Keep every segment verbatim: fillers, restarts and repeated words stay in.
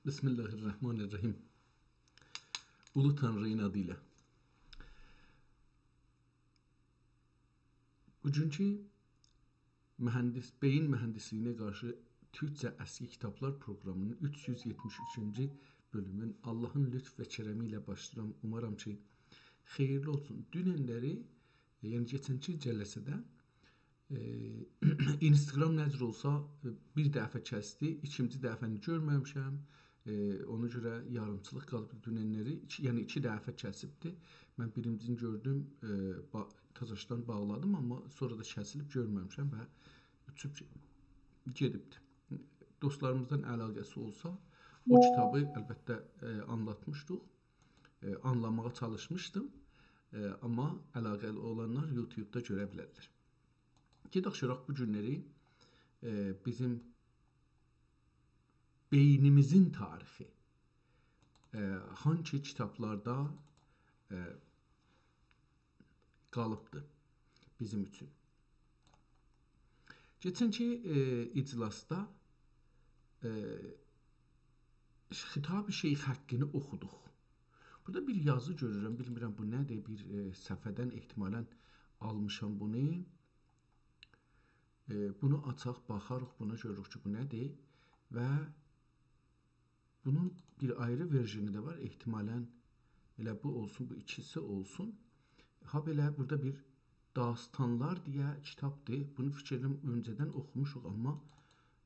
بسم الله الرحمن الرحیم. اولو تانری‌نین آدی ایله. بوگونکو مهندس، بئیین مهندسلیگینه قارشی تورکجه اسکی کیتابلار پروقرامی‌نین اوچ یوز یئتمیش اوچونجو بؤلومون آللاهین لطف و کرمی ایله باشلاییرام. اومارام کی، خئییرلی اولسون. دونن‌لری، یعنی کئچنکی جلسه‌ده، ائ، اینستاگرام نه جور اولسا، ائ، بیر دفعه کسدی، ایکینجی دفعه‌نی گؤرمه‌میشم. ائ، اونا گؤره یاریمچیلیق قالیبدی دونن‌لری. ایکی، یعنی ایکی دفعه کسیبدی. من بیرینجینی گؤردوم، ائ، با-، تازاشدان باغلادیم، آمما سونرا دا کسیلیب گؤرمه‌میشم و اوچوب گئ-، گئدیبدی. دوستلاریمیزدان علاقه‌سی اولسا، او کیتابی البته، ائ، آنلاتمیشدیق. ائ، آنلاماغا چالیشمیشدیم. ائ، آمما علاقه‌لی اولانلار یوتیوبدا گؤره بیلرلر. گئدک گؤرک بو گونلری، ائ، بیزیم بئینیمیزین تاریخی، ائ، هانسی کیتابلاردا، ائ، قالیبدی بیزیم اوچون. کئچنکی، ائ، اجلاسدا، ائ، خطاب شیخ حقی‌نی اوخودوق. بورادا بیر یازی گؤرورم، بیلمیرم بو نه‌دیر، بیر، ائ، صفحه‌دن احتمالاً آلمیشام بونو. ائ، بونو آچاق، باخاریق، بونا گؤروروک کی، بو نه‌دیر و بونون بیر آیری وئرژنی ده وار. احتمالاً ائله بو اولسون، بو ایکیسی اولسون. هابئله بورادا بیر داستانلار دئیه کیتابدیر. بونو فیکیر ائدیرم اؤنجه‌دن اوخوموشوق، آمما،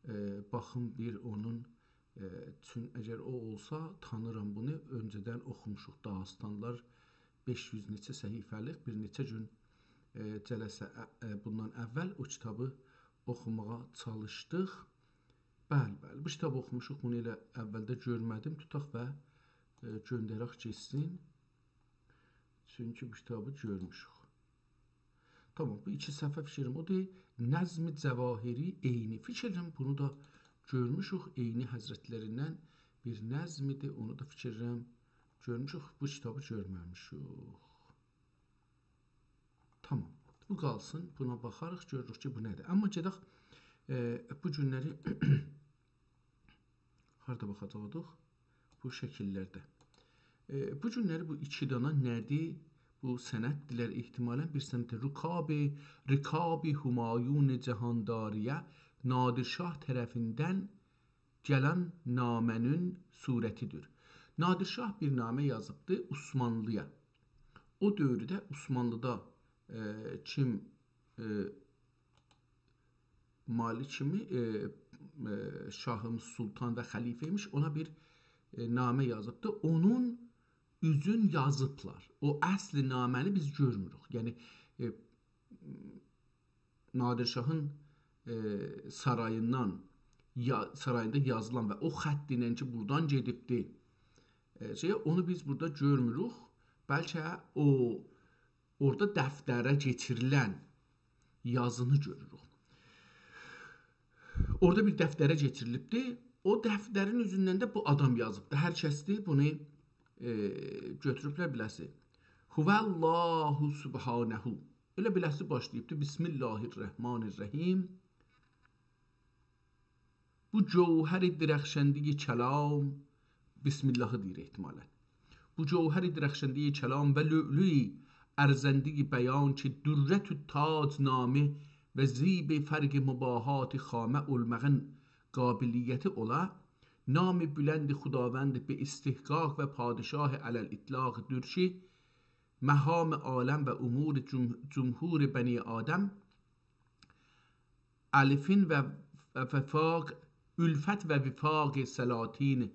ائ، باخیم بیر اونون، ائ، چون اگر او اولسا، تانیرام بونو. اؤنجه‌دن اوخوموشوق داستانلار، بئش یوز نئچه صفحه‌لیک، بیر نئچه گون، ائ، جلسه، ائ، ائ، بوندان اول او کیتابی اوخوماغا چالیشدیق. بلی، بلی. بو کیتابی اوخوموشوق. بونو ائله اولده گؤرمه‌دیم. توتاق و، ائ، گؤندرک گئتسین. چونکی بو کیتابی گؤرموشوک. تامام، بو ایکی صفحه فیکریم اودور. نظم جواهری عینی. فیکریم بونو دا گؤرموشوک. عینی حضرت‌لریندن بیر نظم ایدی. اونو دا فیکریم گؤرموشوک. بو کیتابی گؤرمه‌میشیک. تامام. بو قالسین. بونا باخاریق، گؤروروک کی، بو نه‌دیر. آمما گئدک، ائ، بو گونلری هاردا باخاجاقدیق؟ بو شکیللرده. ائ، بو گونلری بو ایکی دانا نه‌دیر؟ بو سنددیرلر احتمالاً. بیر سند رکاب، رکاب همایون جهانداری‌یه نادر شاه طرفیندن گلن نامه‌نین صورتی‌دیر. نادر شاه بیر نامه یازیبدی عثمانلی‌یا. او دؤورده عثمانلی‌دا، ائ، کیم، ائ، مالک کیمی، ائ، ائ، شاهیمیز، سلطان و خلیفه ایمیش، اونا بیر، ائ، نامه یازیبدی. اونون اوزون یازیبلار. او اصل نامه‌نی بیز گؤرموروک. یعنی، ائ، نادر شاهین، ائ، ساراییندان، یا-، ساراییندا یازیلان و او خط ایله کی، بورادان گئدیبدی، ائ، شئی، اونو بیز بورادا گؤرموروک. بلکه او اورادا دفتره کئچیریلن یازینی گؤروروک. اورادا بیر دفتره کئچیریلیبدی. او دفترین اوزوندن ده بو آدام یازیبدی. هر کسدیر بونو، ائ، گؤتوروبلر بیله‌سی. هو الله سبحانه. ائله بیله‌سی باشلاییبدی. بسم الله الرحمن الرحیم. بو جوهر درخشنده‌ی کلام، بسم اللهی دئییر احتمالاً. بو جوهر درخشنده‌ی کلام و لؤلؤی ارزنده‌ی بیان کی، درة التاج نامی و زیب فرق مباهات خامه اولماغین قابلیتی اولا، نام بلند خداوند به استحقاق و پادشاه علی الاطلاق‌دور کی، مهام عالم و امور جم-، جمهور بنی آدم الفین و وفاق، الفت و وفاق سلاطین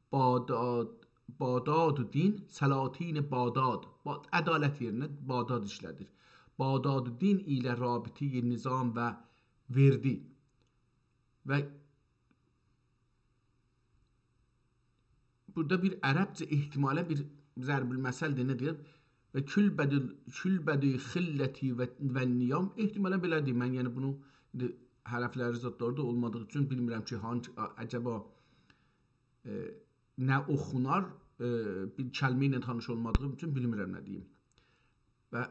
باداد، باداد و دین، سلاطین باداد، با-، عدالت یئرینه باداد ایشله‌دیر. باداد و دین ایله رابطه‌ی نظام و وئردی. و بورادا بیر عربجه احتمالاً بیر ضرب‌المثل‌دیر، نه دئییر؟ و کلبد، کلبد خلتی و، و نیام. احتمالاً بئله‌دیر. من، یعنی، بونو ایندی حرف‌لری زادلاری دا اولمادیغی اوچون بیلمیرم کی، هانسی، ع-، عجبا، ائ، نه اوخونار، ائ، بیر کلمه ایله تانیش اولمادیغیم اوچون بیلمیرم نه دئییم. و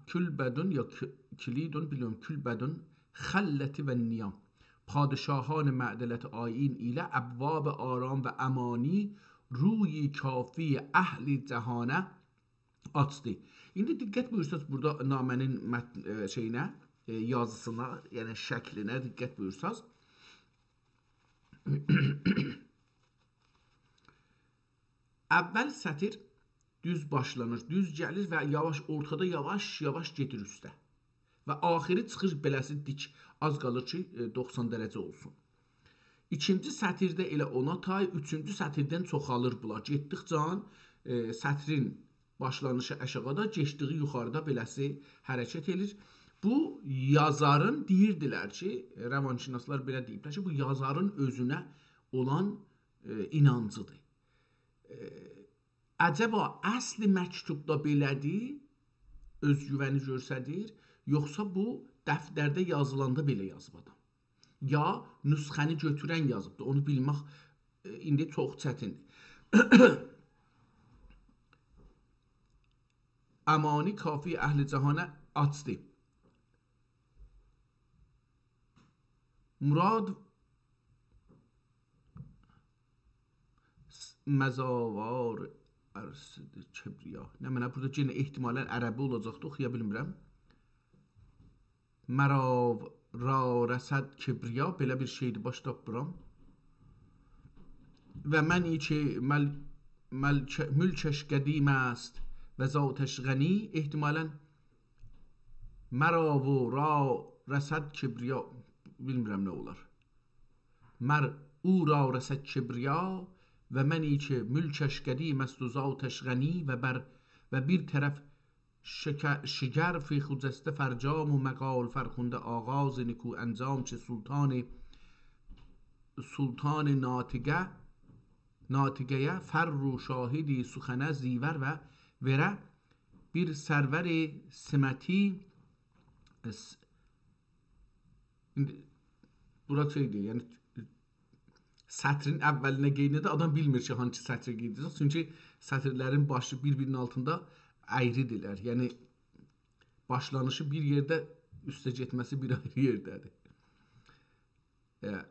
کلبدون یا ک-، کلیدون، بیلمیرم، کلبدون خلتی و نیام. پادشاهان معدلت آیین ایله ابواب آرام و امانی روی کافی اهل جهانه آچدی. ایندی دقت بویورساز، بورادا نامه‌نین متن، ائ، شئیینه، ائ، یازیسینا، یعنی شکلینه دقت بویورساز. اول سطر دوز باشلانیر، دوز گلیر و یاواش، اورتادا یاواش-یاواش گئدیر اوسته. و آخیری چیخیر بئله‌سی دیک، آز قالیر کی، ائ، دوخسان درجه اولسون. ایکینجی سطرده ائله اونا تای، اوچونجو سطردن چوخالیر بونلار. گئتدیکجه، ائ، سطرین باشلانیشی آشاغیدا، کئچدیگی یوخاریدا بئله‌سی حرکت ائله‌ییر. بو یازارین، دئییردیلر کی، روانشناسلار بئله دئییبلر کی، بو یازارین اؤزونه اولان، ائ، اینانجیدیر. ائ، عجبا اصل مکتوبدا بئله‌دیر، اؤزگوونی گؤستریر، یوخسا بو دفترده یازیلاندا بئله یازیب آدام؟ یا نسخه‌نی گؤتورن یازیبدیر؟ اونو بیلمک، ائ، ایندی چوخ چتیندیر. امانی کافی اهل جهانه آچدی. مراد س-، مزاوار ارصد کبریا. نمنه، بورادا یئنه احتمالاً عربی اولاجاقدی، اوخویا بیلمیرم. مراو را رسد کبریا، بئله بیر شئیدیر، باش تاپمیرام. و منی که مل-، ملک-، ملکش قدیم است و ذاتش غنی، احتمالاً مراو را رسد کبریا، بیلمیرم نه اولار. مر او را رسد کبریا و منی که ملکش قدیم است و ذاتش غنی و بر، و بیر طرف شک-، شگرف خجسته فرجام و مقال فرخنده آغاز نکو انجام چه سلطان، سلطان ناطقه، ناطقه‌یه فر و شاهدی سخنه زیور و وره بیر سرور سمتی س-، ایندی بورا شئیدیر، یعنی سطرین اولینه قئید ائدنده آدام بیلمیر کی، هانسی سطری قئید ائده‌جک. چونکی سطرلرین باشی بیر-بیرینین آلتیندا اَیری‌دیرلر. یعنی باشلانیشی بیر یئرده، اوسته گئتمه‌سی بیر آیری یئرده‌دیر. ائ،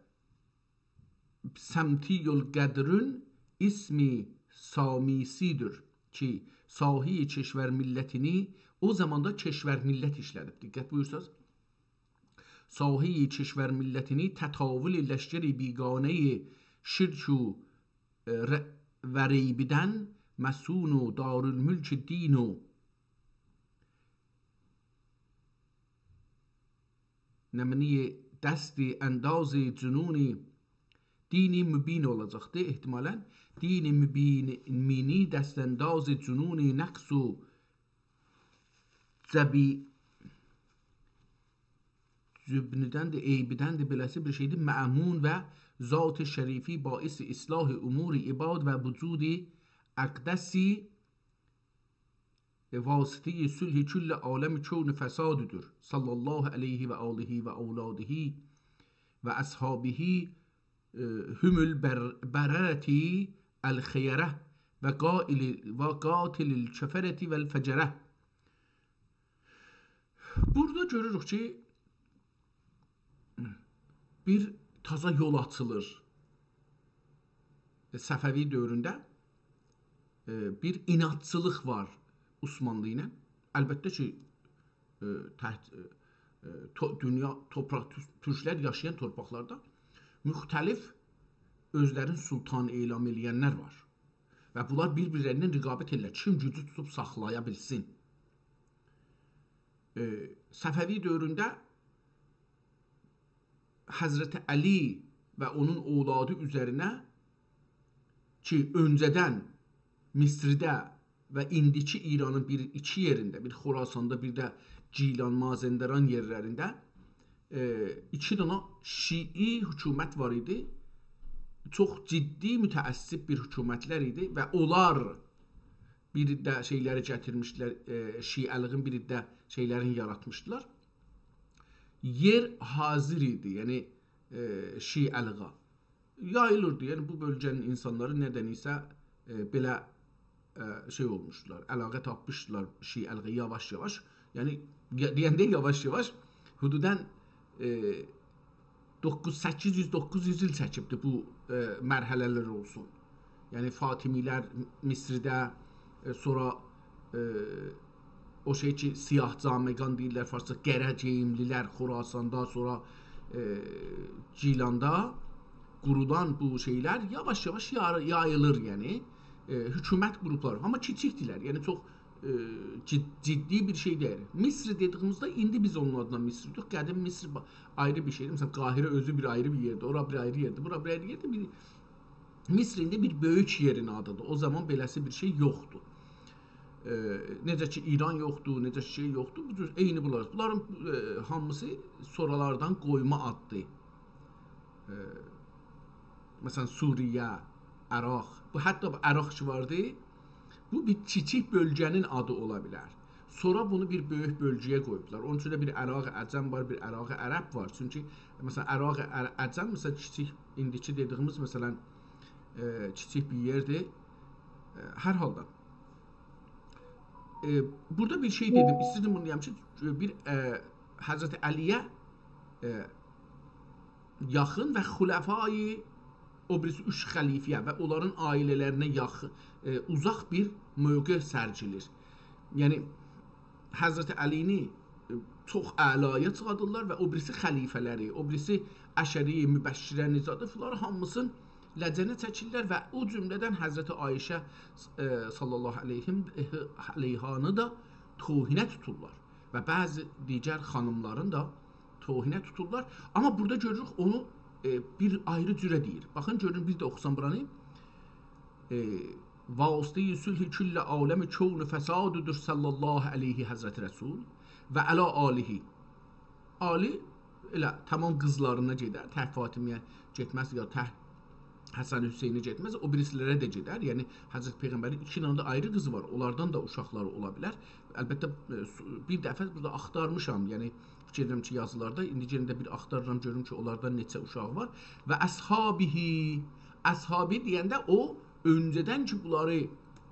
سمتی القدرون اسمی سامیسی‌دیر کی، ساهی کشور میللتینی، او زاماندا کشور میللت ایشله‌دیب. دقت بویورساز. ساهی کشور میللتینی تطاول لشکر بیگانه شرک و، ائ، ر-، و ریبدن مصون و دارالملک دین و نمنه‌ی دست انداز جنون دین مبین اولاجاقدی احتمالاً. دین مبین، مینی دست‌انداز جنون نقص و جبی-، جبن‌دن ده، عیبدن ده بئله‌سی بیر شئیدیر. مأمون و ذات شریفی باعث اصلاح امور عباد و وجود اقدسی واسطه‌ی صلح کل عالم کون فسادی‌دیر. صلی الله علیه و آله و اولاده و اصحابه، ائ، هم البر-، بررة الخیرة و قائل-، و قاتل الکفرة و الفجرة. بورادا گؤروروک کی، بیر تازا یول آچیلیر. صفوی دؤورونده، ائ، بیر عنادچیلیق وار عثمانلی ایله. البته کی، ائ، تحت-، ائ، ائ، تو-، دونیا، تورپاق، تور-، تورکلر یاشایان تورپاقلاردا مختلف اؤزلرین سلطان اعلان ائله‌ینلر وار. و بونلار بیر-بیرلریندن رقابت ائدیرلر. کیم گوجو توتوب ساخلایا بیلسین. ائ، صفوی دؤورونده حضرت علی و اونون اولادی اوزرینه کی، اؤنجه‌دن مصرده و ایندیکی ایرانین بیر ایکی یئرینده، بیر خراساندا، بیر ده گیلان، مازندران یئرلرینده، ائ، ایکی دنه شیعی حکومت وار ایدی. چوخ جدی، متعصب بیر حکومتلر ایدی و اونلار بیر ده شئیلری گتیرمیشدیلر، ائ، شیعه‌لیگین بیر ده شئیلرینی یاراتمیشدیلار. یئر حاضر ایدی، یعنی، ائ، شیعه‌لیغا. یاییلیردی. یعنی بو بؤلگه‌نین اینسانلاری ندن ایسه، ائ، بئله، ائ، شئی اولموشدولار، علاقه تاپمیشدیلار شیعه‌لیغا یاواش-یاواش. یعنی، یا-، دئینده یاواش-یاواش، حدوداً، ائ، دوققوز، سککیز یوز، دوققوز یوز ایل چکیبدی بو، ائ، مرحله‌لر اولسون. یعنی فاطمی‌لر مصرده، ائ، سونرا، ائ، او شئی کی، سیاه‌جامگان دئییرلر فارسجا، قره گئییملی‌لر خراساندا، سونرا، ائ، گیلاندا قورولان بو شئیلر یاواش-یاواش یار-، یاییلیر، یعنی، ائ، حکومت قروپلاری. آمما کیچیکدیلر، یعنی چوخ، ائ، جد-، جدی بیر شئی دئییل. مصر دئدیییمیزده ایندی بیز اونون آدینا مصر دئییریک. قدیم مصر با-، آیری بیر شئیدیر. مثلا، قاهره اؤزو بیر آیری بیر یئردیر، اورا بیر آیری یئردیر، بورا بیر آیری یئردیر. بیر مصر ایندی بیر بؤیوک یئرین آدیدیر. او زامان بئله‌سی بیر شئی یوخدور. ائ، نئجه کی، ایران یوخدور، نئجه کی، شئی یوخدور، بو جور عینی بونلار. بونلارین، ائ، هامیسی سونرالاردان قویما آددیر. ائ، مثلا، سوریه، عراق. بو، حتی بو عراق کی واردی، بو بیر کیچیک بؤلگه‌نین آدی اولا بیلر. سونرا بونو بیر بؤیوک بؤلگه‌یه قویوبلار. اونون اوچون ده بیر عراق عجم وار، بیر عراق عرب وار. چونکی، مثلا، عراق عر-، عجم، مثلا، کیچیک، ایندیکی دئدیییمیز، مثلا، ائ، کیچیک بیر یئردیر. ائ، هر حالدا. ائ، بورادا بیر شئی دئدیم، ایسته‌دیم بونو دئیم کی، بیر، ائ، حضرت علی‌یه، ائ، یاخین و خلفای، او بیریسی اوچ خلیفه‌یه و اونلارین عائله‌لرینه یاخین، ائ، اوزاق بیر موقع سرگیلیر. یعنی، حضرت علی‌نی، ائ، چوخ اعلایا چیخاردیرلار و او بیریسی خلیفه‌لری، او بیریسی عشره مبشره‌نی زادی، بونلاری هامیسینی لجنه چکیرلر و او جمله‌دن حضرت عایشه، ائ، صلی الله علیهم، علیهانی دا توهینه توتورلار و بعضی دیگر خانیملارین دا توهینه توتورلار. آمما بورادا گؤروروک اونو، ائ، بیر آیری جوره دئییر. باخین، گؤرون، بیر ده اوخوسام بورانی. ائ، واسطه‌ی صلح کل عالم کون فساددور صلی الله علیه حضرت رسول و علی آله. آلی ائله تمام قیزلارینا گئدر، تک فاطمی‌یه گئتمز یا تک حسن حسینه گئتمز، او بیریسی‌لره ده گئدر. یعنی حضرت پیغمبرین ایکی دنه ده آیری قیزی وار، اونلاردان دا اوشاقلاری اولا بیلر. البته، ائ، سو-، بیر دفعه بورادا آختارمیشام، یعنی فیکیر ائدیرم کی، یازیلاردا، ایندی یئنه ده بیر آختاریرام، گؤروم کی، اونلاردان نئچه اوشاغی وار. و اصحابه، اصحابه دئینده او اؤنجه‌دن کی، بونلاری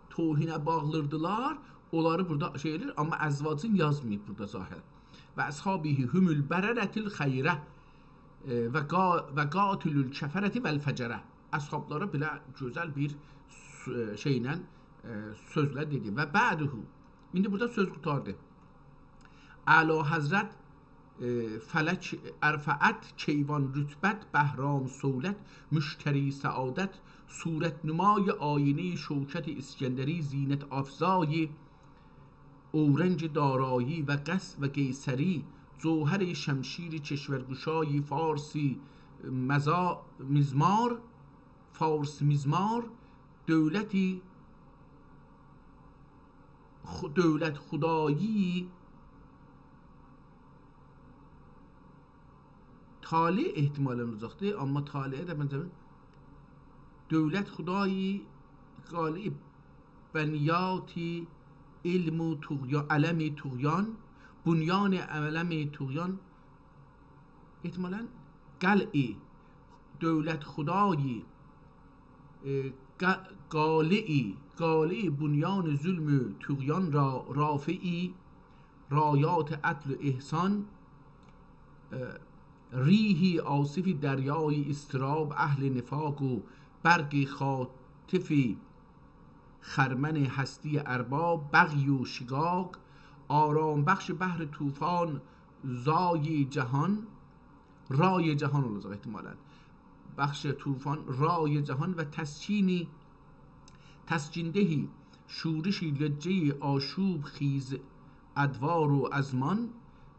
توهینه باغلیردیلار، اونلاری بورادا شئی ائله‌ییر، آمما ازواجین یازماییب بورادا ظاهر. و اصحابه هم البررة الخیرة، ائ، و قا-، و قاتل الکفرة و الفجرة. اصحابلارا بئله گؤزل بیر سؤ-، شئیله، ائ، سؤزله دئدی. و بعده، ایندی بورادا سؤز قوتاردی. اعلیحضرت، ائ، فلک ارفعت، کیوان رتبت، بهرام صولت، مشتری سعادت، صورت‌نمای آینه‌ی شوکت اسکندری، زینت‌افزای اورنج دارایی و قصر و قیصری، جوهر شمشیر کشورگشای فارس مزا-، مزمار، فارس مزمار، دولتی خو-، دولت خدایی، طالع احتمالاً اولاجاقدیر، آمما طالعه ده منجه دولت خدایی قالع بنیات علم و طغیان، علم طغیان، بنیان علم طغیان، احتمالاً قلع، دولت خدایی، ائ، ق-، قالع، قالع بنیان ظلم و طغیان را، رافع رایات عدل و احسان، ائ، ریح عاصف دریای اضطراب اهل نفاق و برق خاطف خرمن هستی ارباب، بغی و شقاق، آرام‌بخش بحر طوفان، زای جهان، رای جهان اولاجاق احتمالاً. بخش طوفان، رای جهان و تسکینی، تسکین‌دهی شورش لجه‌ی آشوب‌خیز ادوار و ازمان،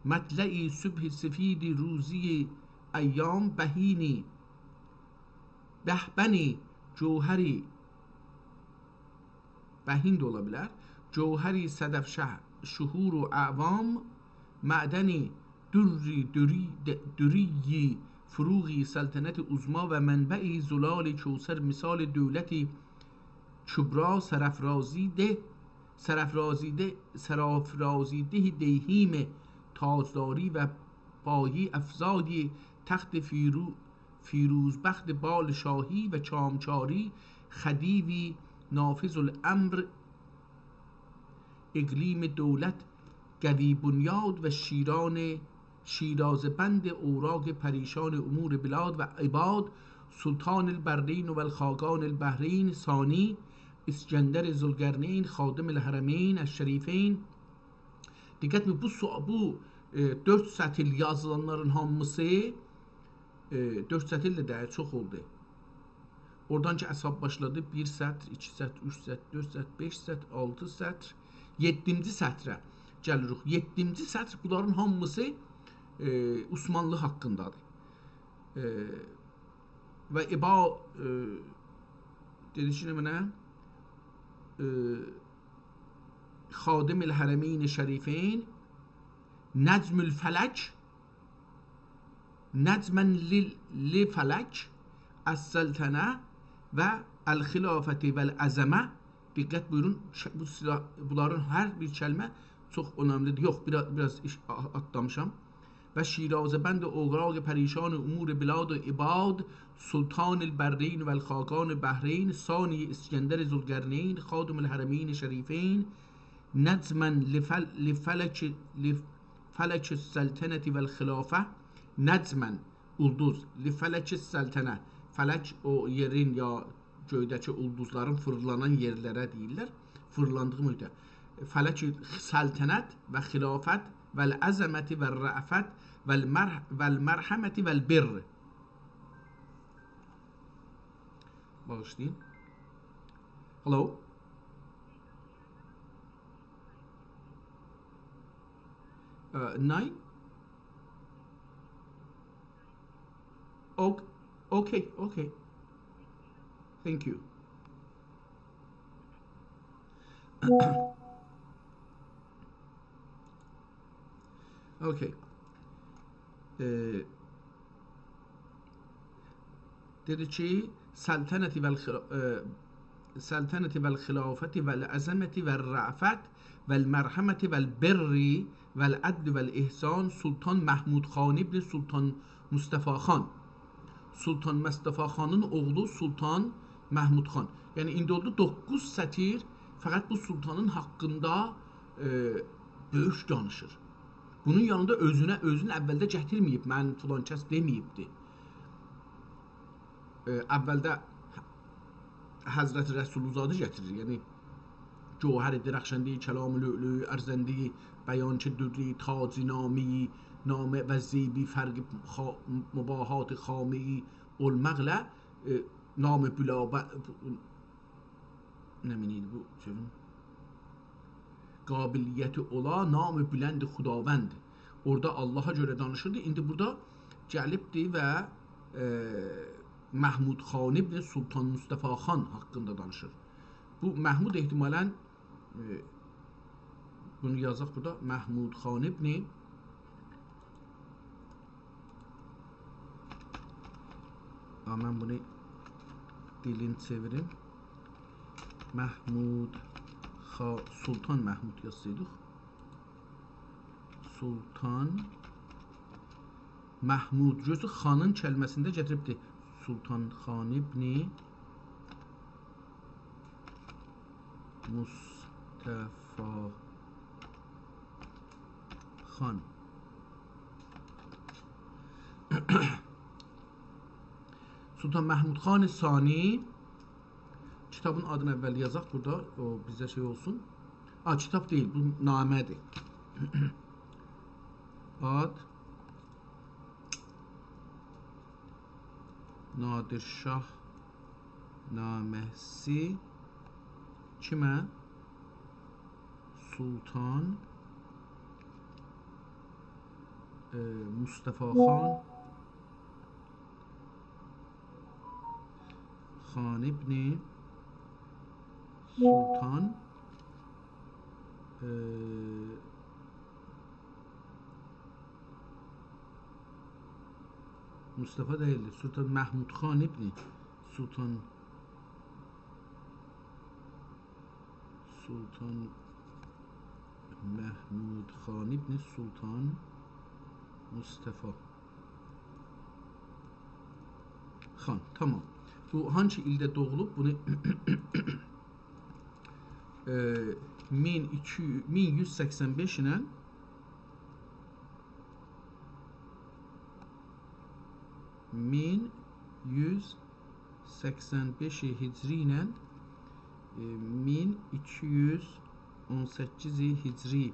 مطلع صبح سفید روزی ایام، بهینی، بهبنی جوهری، بهین ده اولا بیلر، جوهری صدف شه-، شهور و اعوام، معدنی دری، دری، د-، دری فروغ سلطنت عظمی و منبع زلال کوثر، مثال دولت کبری سرافرازیده، سرافرازیده، سرافرازیده دیهیم تاجداری و پایه‌افزای تخت فیرو-، فیروزبخت بال شاهی و کامکاری، خدیوی نافذ الامر، اقلیم دولت قوی بنیاد و شیران شیرازه‌بند اوراق پریشان امور بلاد و عباد، سلطان البرین و الخاقان البحرین، ثانی اسکندر ذوالقرنین، خادم الحرمین الشریفین. دقت بو، بو سو-، بو، ائ، دؤرد سطیل یازیلانلارین هامیسی، ائ، دؤرد سطیل ده دئییل، چوخ اولدو. اورادان کی حساب باشلادی، بیر سطر، ایکی سطر، اوچ سطر، دؤرد سطر، بئش سطر، آلتی سطر، یئددینجی سطره گلیریک. یئددینجی سطر بونلارین هامیسی، ائ، عثمانلی حاقیندادیر. ائ، و عبا-، ائ، دئدی کی، نمنه؟ ائ، خادم الحرمین شریفین، نجم الفلک، نجما ل-، لفلک السلطنة و الخلافة و العظمة. دقت بویورون، ش-، بو سیلا-، بونلارین هر بیر کلمه چوخ اؤنملیدیر. یوخ، بیر آز، بیر آز ایش-، آ-، آتلامیشام. و شیرازه‌بند اوراق پریشان امور بلاد و عباد، سلطان البرین و الخاقان بحرین، ثانی اسکندر ذوالقرنین، خادم الحرمین شریفین، نجما لفل-، لفلک، لفلک السلطنة و الخلافة، نجما، اولدوز، لفلک السلطنة، فلک او یئرین یا گؤیده‌کی اولدوزلارین فیرلانان یئرلره دئییرلر، فیرلاندیغی محیطه. فلک سلطنت و خلافت و العظمة و الرأفت و المرح-، و المرحمة و البر. باغیشلایین. Hello? Uh, nine? Okay, okay, okay. Thank you. Okay. ائ، دئدی کی، سلطنة و الخلا-، ائ، سلطنة و الخلافة و العظمة و الرأفت و المرحمة و البر و العدل و الإحسان، سلطان محمود خان ابن سلطان مصطفی خان. سلطان مصطفی خانین اوغلو سلطان محمود خان. یعنی، ایندی اولدو دوققوز سطیر فقط بو سلطانین حاقیندا، ائ، بؤیوک دانیشیر. بونون یانیندا اؤزونه، اؤزونو اولده گتیرمه‌ییب، «من فلان کس» دئمه‌ییبدی. ائ، اولده حضرت رسول‌زاده گتیریر، یعنی جوهر درخشنده‌ی کلام لؤلؤی، ارزنده‌ی بیان کی دری، تاج نامی، نامه و زیبی فرق خا-، مباهات خامه‌ای اولماقلا، ائ، نام بلا ب-، نمنه ایدی بو سؤزون؟ قابلیتی اولا نام بلند خداوند. اورادا آللاها گؤره دانیشیردی. ایندی بورادا گلیبدی و، ائ، محمود خان ابن سلطان مصطفی خان حاقیندا دانیشیر. بو محمود احتمالاً، ائ، بونو یازاق بورادا. محمود خان ابن آ، من بونو دیلین چئویریم. محمود خا-، سلطان محمود یازسایدیق. سلطان محمود. گؤرورسوز، خانین کلمه‌سینی ده گتیریبدی. سلطان خان ابن مصطفی خان. سلطان محمود خان ثانی. کیتابین آدینی اول یازاق بورادا، او بیزه شئی اولسون. آ، کیتاب دئییل، بو نامه‌دیر. آد نادر شاه نامه‌سی کیمه؟ سلطان، ائ، مصطفی خان، خان ابن سلطان، ائ، مصطفی دئییلدیر. سلطان محمود خان ابن سلطان، سلطان محمود خان ابن سلطان مصطفی خان. تامام. بو هانسی ایلده دوغولوب؟ بونو، ائ، مین ایکی، مین یوز سکسن بئش ایله مین یوز سکسن بئش هجری ایله، ائ، مین ایکی یوز اون سککیز هجری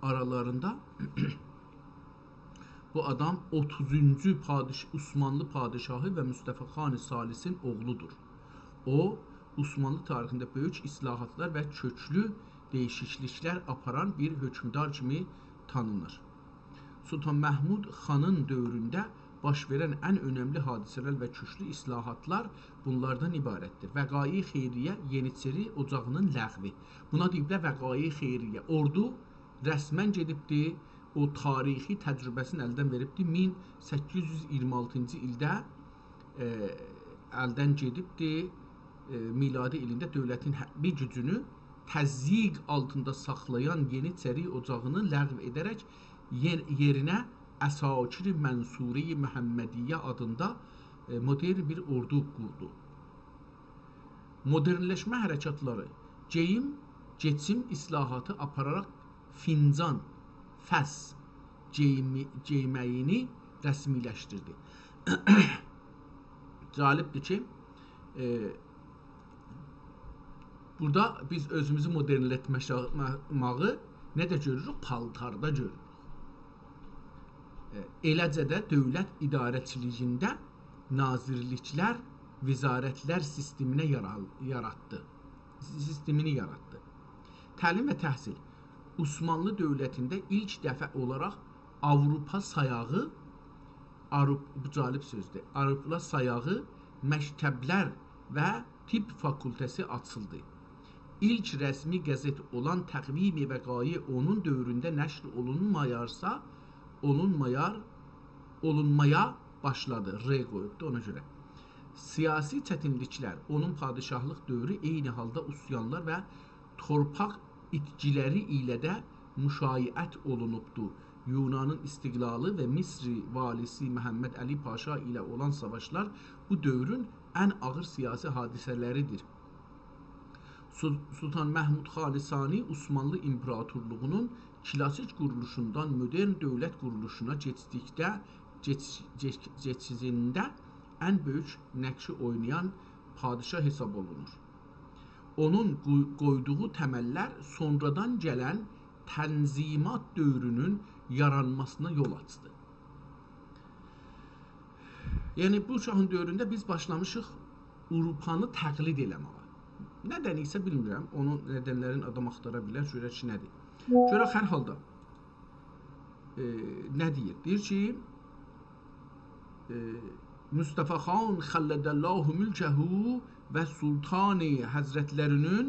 آرالاریندا بو آدام اوتوزونجو پادش-، عثمانلی پادشاهی و مصطفی خان ثالثین اوغلودور. او، عثمانلی تاریخینده بؤیوک اصلاحاتلار و کؤکلو دییشیکلیکلر آپاران بیر حؤکمدار کیمی تانینیر. سلطان محمود خانین دؤورونده باش وئرن ان اؤنملی حادثه‌لر و کؤکلو اصلاحاتلار بونلاردان عبارتدیر: وقایع خیریه یئنیچری اوجاغینین لغوی. بونا دئییبلر وقایع خیریه. اوردو رسماً گئدیبدی، او تاریخی تجربه‌سینی الدن وئریبدی. مین سککیز یوز اییرمی آلتینجی ایلده، ائ، الدن گئدیبدی، ائ، میلادی ایلینده دؤولتین حربی گوجونو تضییق آلتیندا ساخلایان یئنیچری اوجاغینی لغو ائده‌رک یئر-، یئرینه عساکر منصوره محمدیه آدیندا، ائ، مدرن بیر اوردو قوردو. مدرنلشمه حرکاتلاری، گئییم، گئچیم اصلاحاتی آپاراراق فنجان، فس گئییمی-، گئیمه‌یینی رسمی‌لشدیردی. جالبدیر کی، ائ، بورادا بیز اؤزوموزو مدرنلتمه‌شا-، مه-، ماغی نه ده گؤروروک؟ پالتاردا گؤروروک. ائ، ائله‌جه ده دؤولت اداره‌چیلیگینده ناظرلیکلر، وزارتلر سیستمینه یارال-، یاراتدی. سیستمینی یاراتدی. تعلیم و تحصیل. عثمانلی دؤولتینده ایلک دفعه اولاراق آوروپا سایاغی، آروپ-، بو جالب سؤزدور، آوروپا سایاغی مکتبلر و طب فاکولته‌سی آچیلدی. ایلک رسمی قزئت اولان تقویم وقایع اونون دؤورونده نشر اولونمایارسا، اولونمایار، اولونمایا باشلادی. ر قویوبدو اونا گؤره. سیاسی چتینلیکلر، اونون پادشاهلیق دؤورو عینی حالدا عصیانلار و تورپاق ایتکیلری ایله ده مشایعت اولونوبدو. یونانین استقلالی و مصر والیسی محمد علی پاشا ایله اولان ساواشلار بو دؤورون ان آغیر سیاسی حادثه‌لریدیر. سل-، سلطان محمود خان ثانی عثمانلی ایمپراتورلوغونون کلاسیک قورولوشوندان مدرن دؤولت قورولوشونا کئچدیکده، کئچ-، کئچ-، کئچیشینده ان بؤیوک نقشی اوینایان پادشاه حساب اولونور. اونون قوی-، قویدوغو تمللر سونرادان گلن تنظیمات دؤورونون یارانماسینا یول آچدی. یعنی، بو شاهین دؤورونده بیز باشلامیشیق آوروپانی تقلید ائله‌مه‌یه. ندن ایسه بیلمیرم، اونون ندنلرینی آدام آختارا بیلر، گؤرر کی، نه‌دیر. گؤرک هر حالدا، ائ، نه دئییر؟ دئییر کی، ائ، مصطفی خان خلد الله ملکه و سلطان حضرتلرینین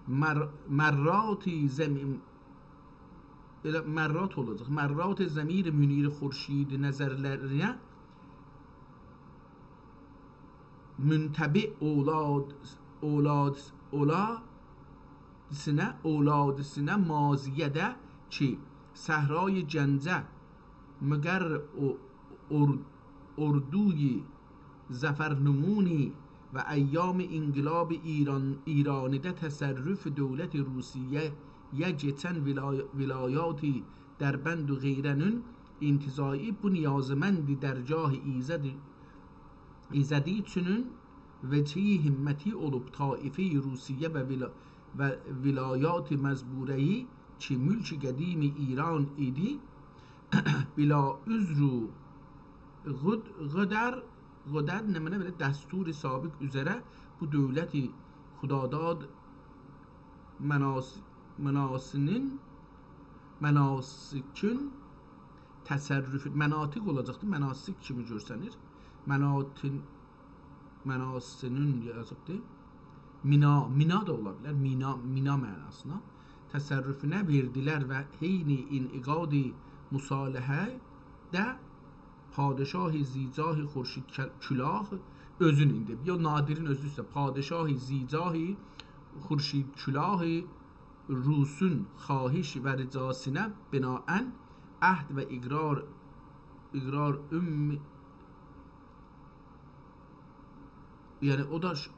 مر-، مرات زمین، ائله مرات اولاجاق، مرات ضمیر منیر خورشید نظرلرینه منتبه اولاد، اولاد، اولادسینه، اولادسینه ماضیه‌ده کی، صحرای گنجه مقر او-، اور-، اردوی ظفرنمونی و ایام انقلاب ایران، ایرانیده تصرف دولت روسیه‌یه گئچن ولای-، ولایات دربند و غیره‌نین انتزاعی بو نیازمند درگاه ایزد، ایزدی اوچونون وجهی همتی اولوب طایفه روسیه و ولا-، و ولایات مزبوره‌ای کی، ملک قدیم ایران ایدی، بلا عذر و غد-، غدر، غدر نمنه بئله دستور سابق اوزره بو دولت خداداد مناس-، مناسنین، مناسکین تصرف، مناطق اولاجاقدی، مناسک کیمی گؤرسنیر. مناتین، مناسنین یازیبدی. مینا، مینا دا اولا بیلر، مینا، مینا معناسینا. تصرفونه وئردیلر و حین انعقاد مصالحه‌ده پادشاه زیجاه خورشید کل-، کلاه اؤزون ایندی. یا نادرین اؤزو ایسه پادشاه زیجاه خورشید کلاه روسون خواهش و رجاسینه بناءً عهد و اقرار، اقرار ام-، یعنی او دا ش-،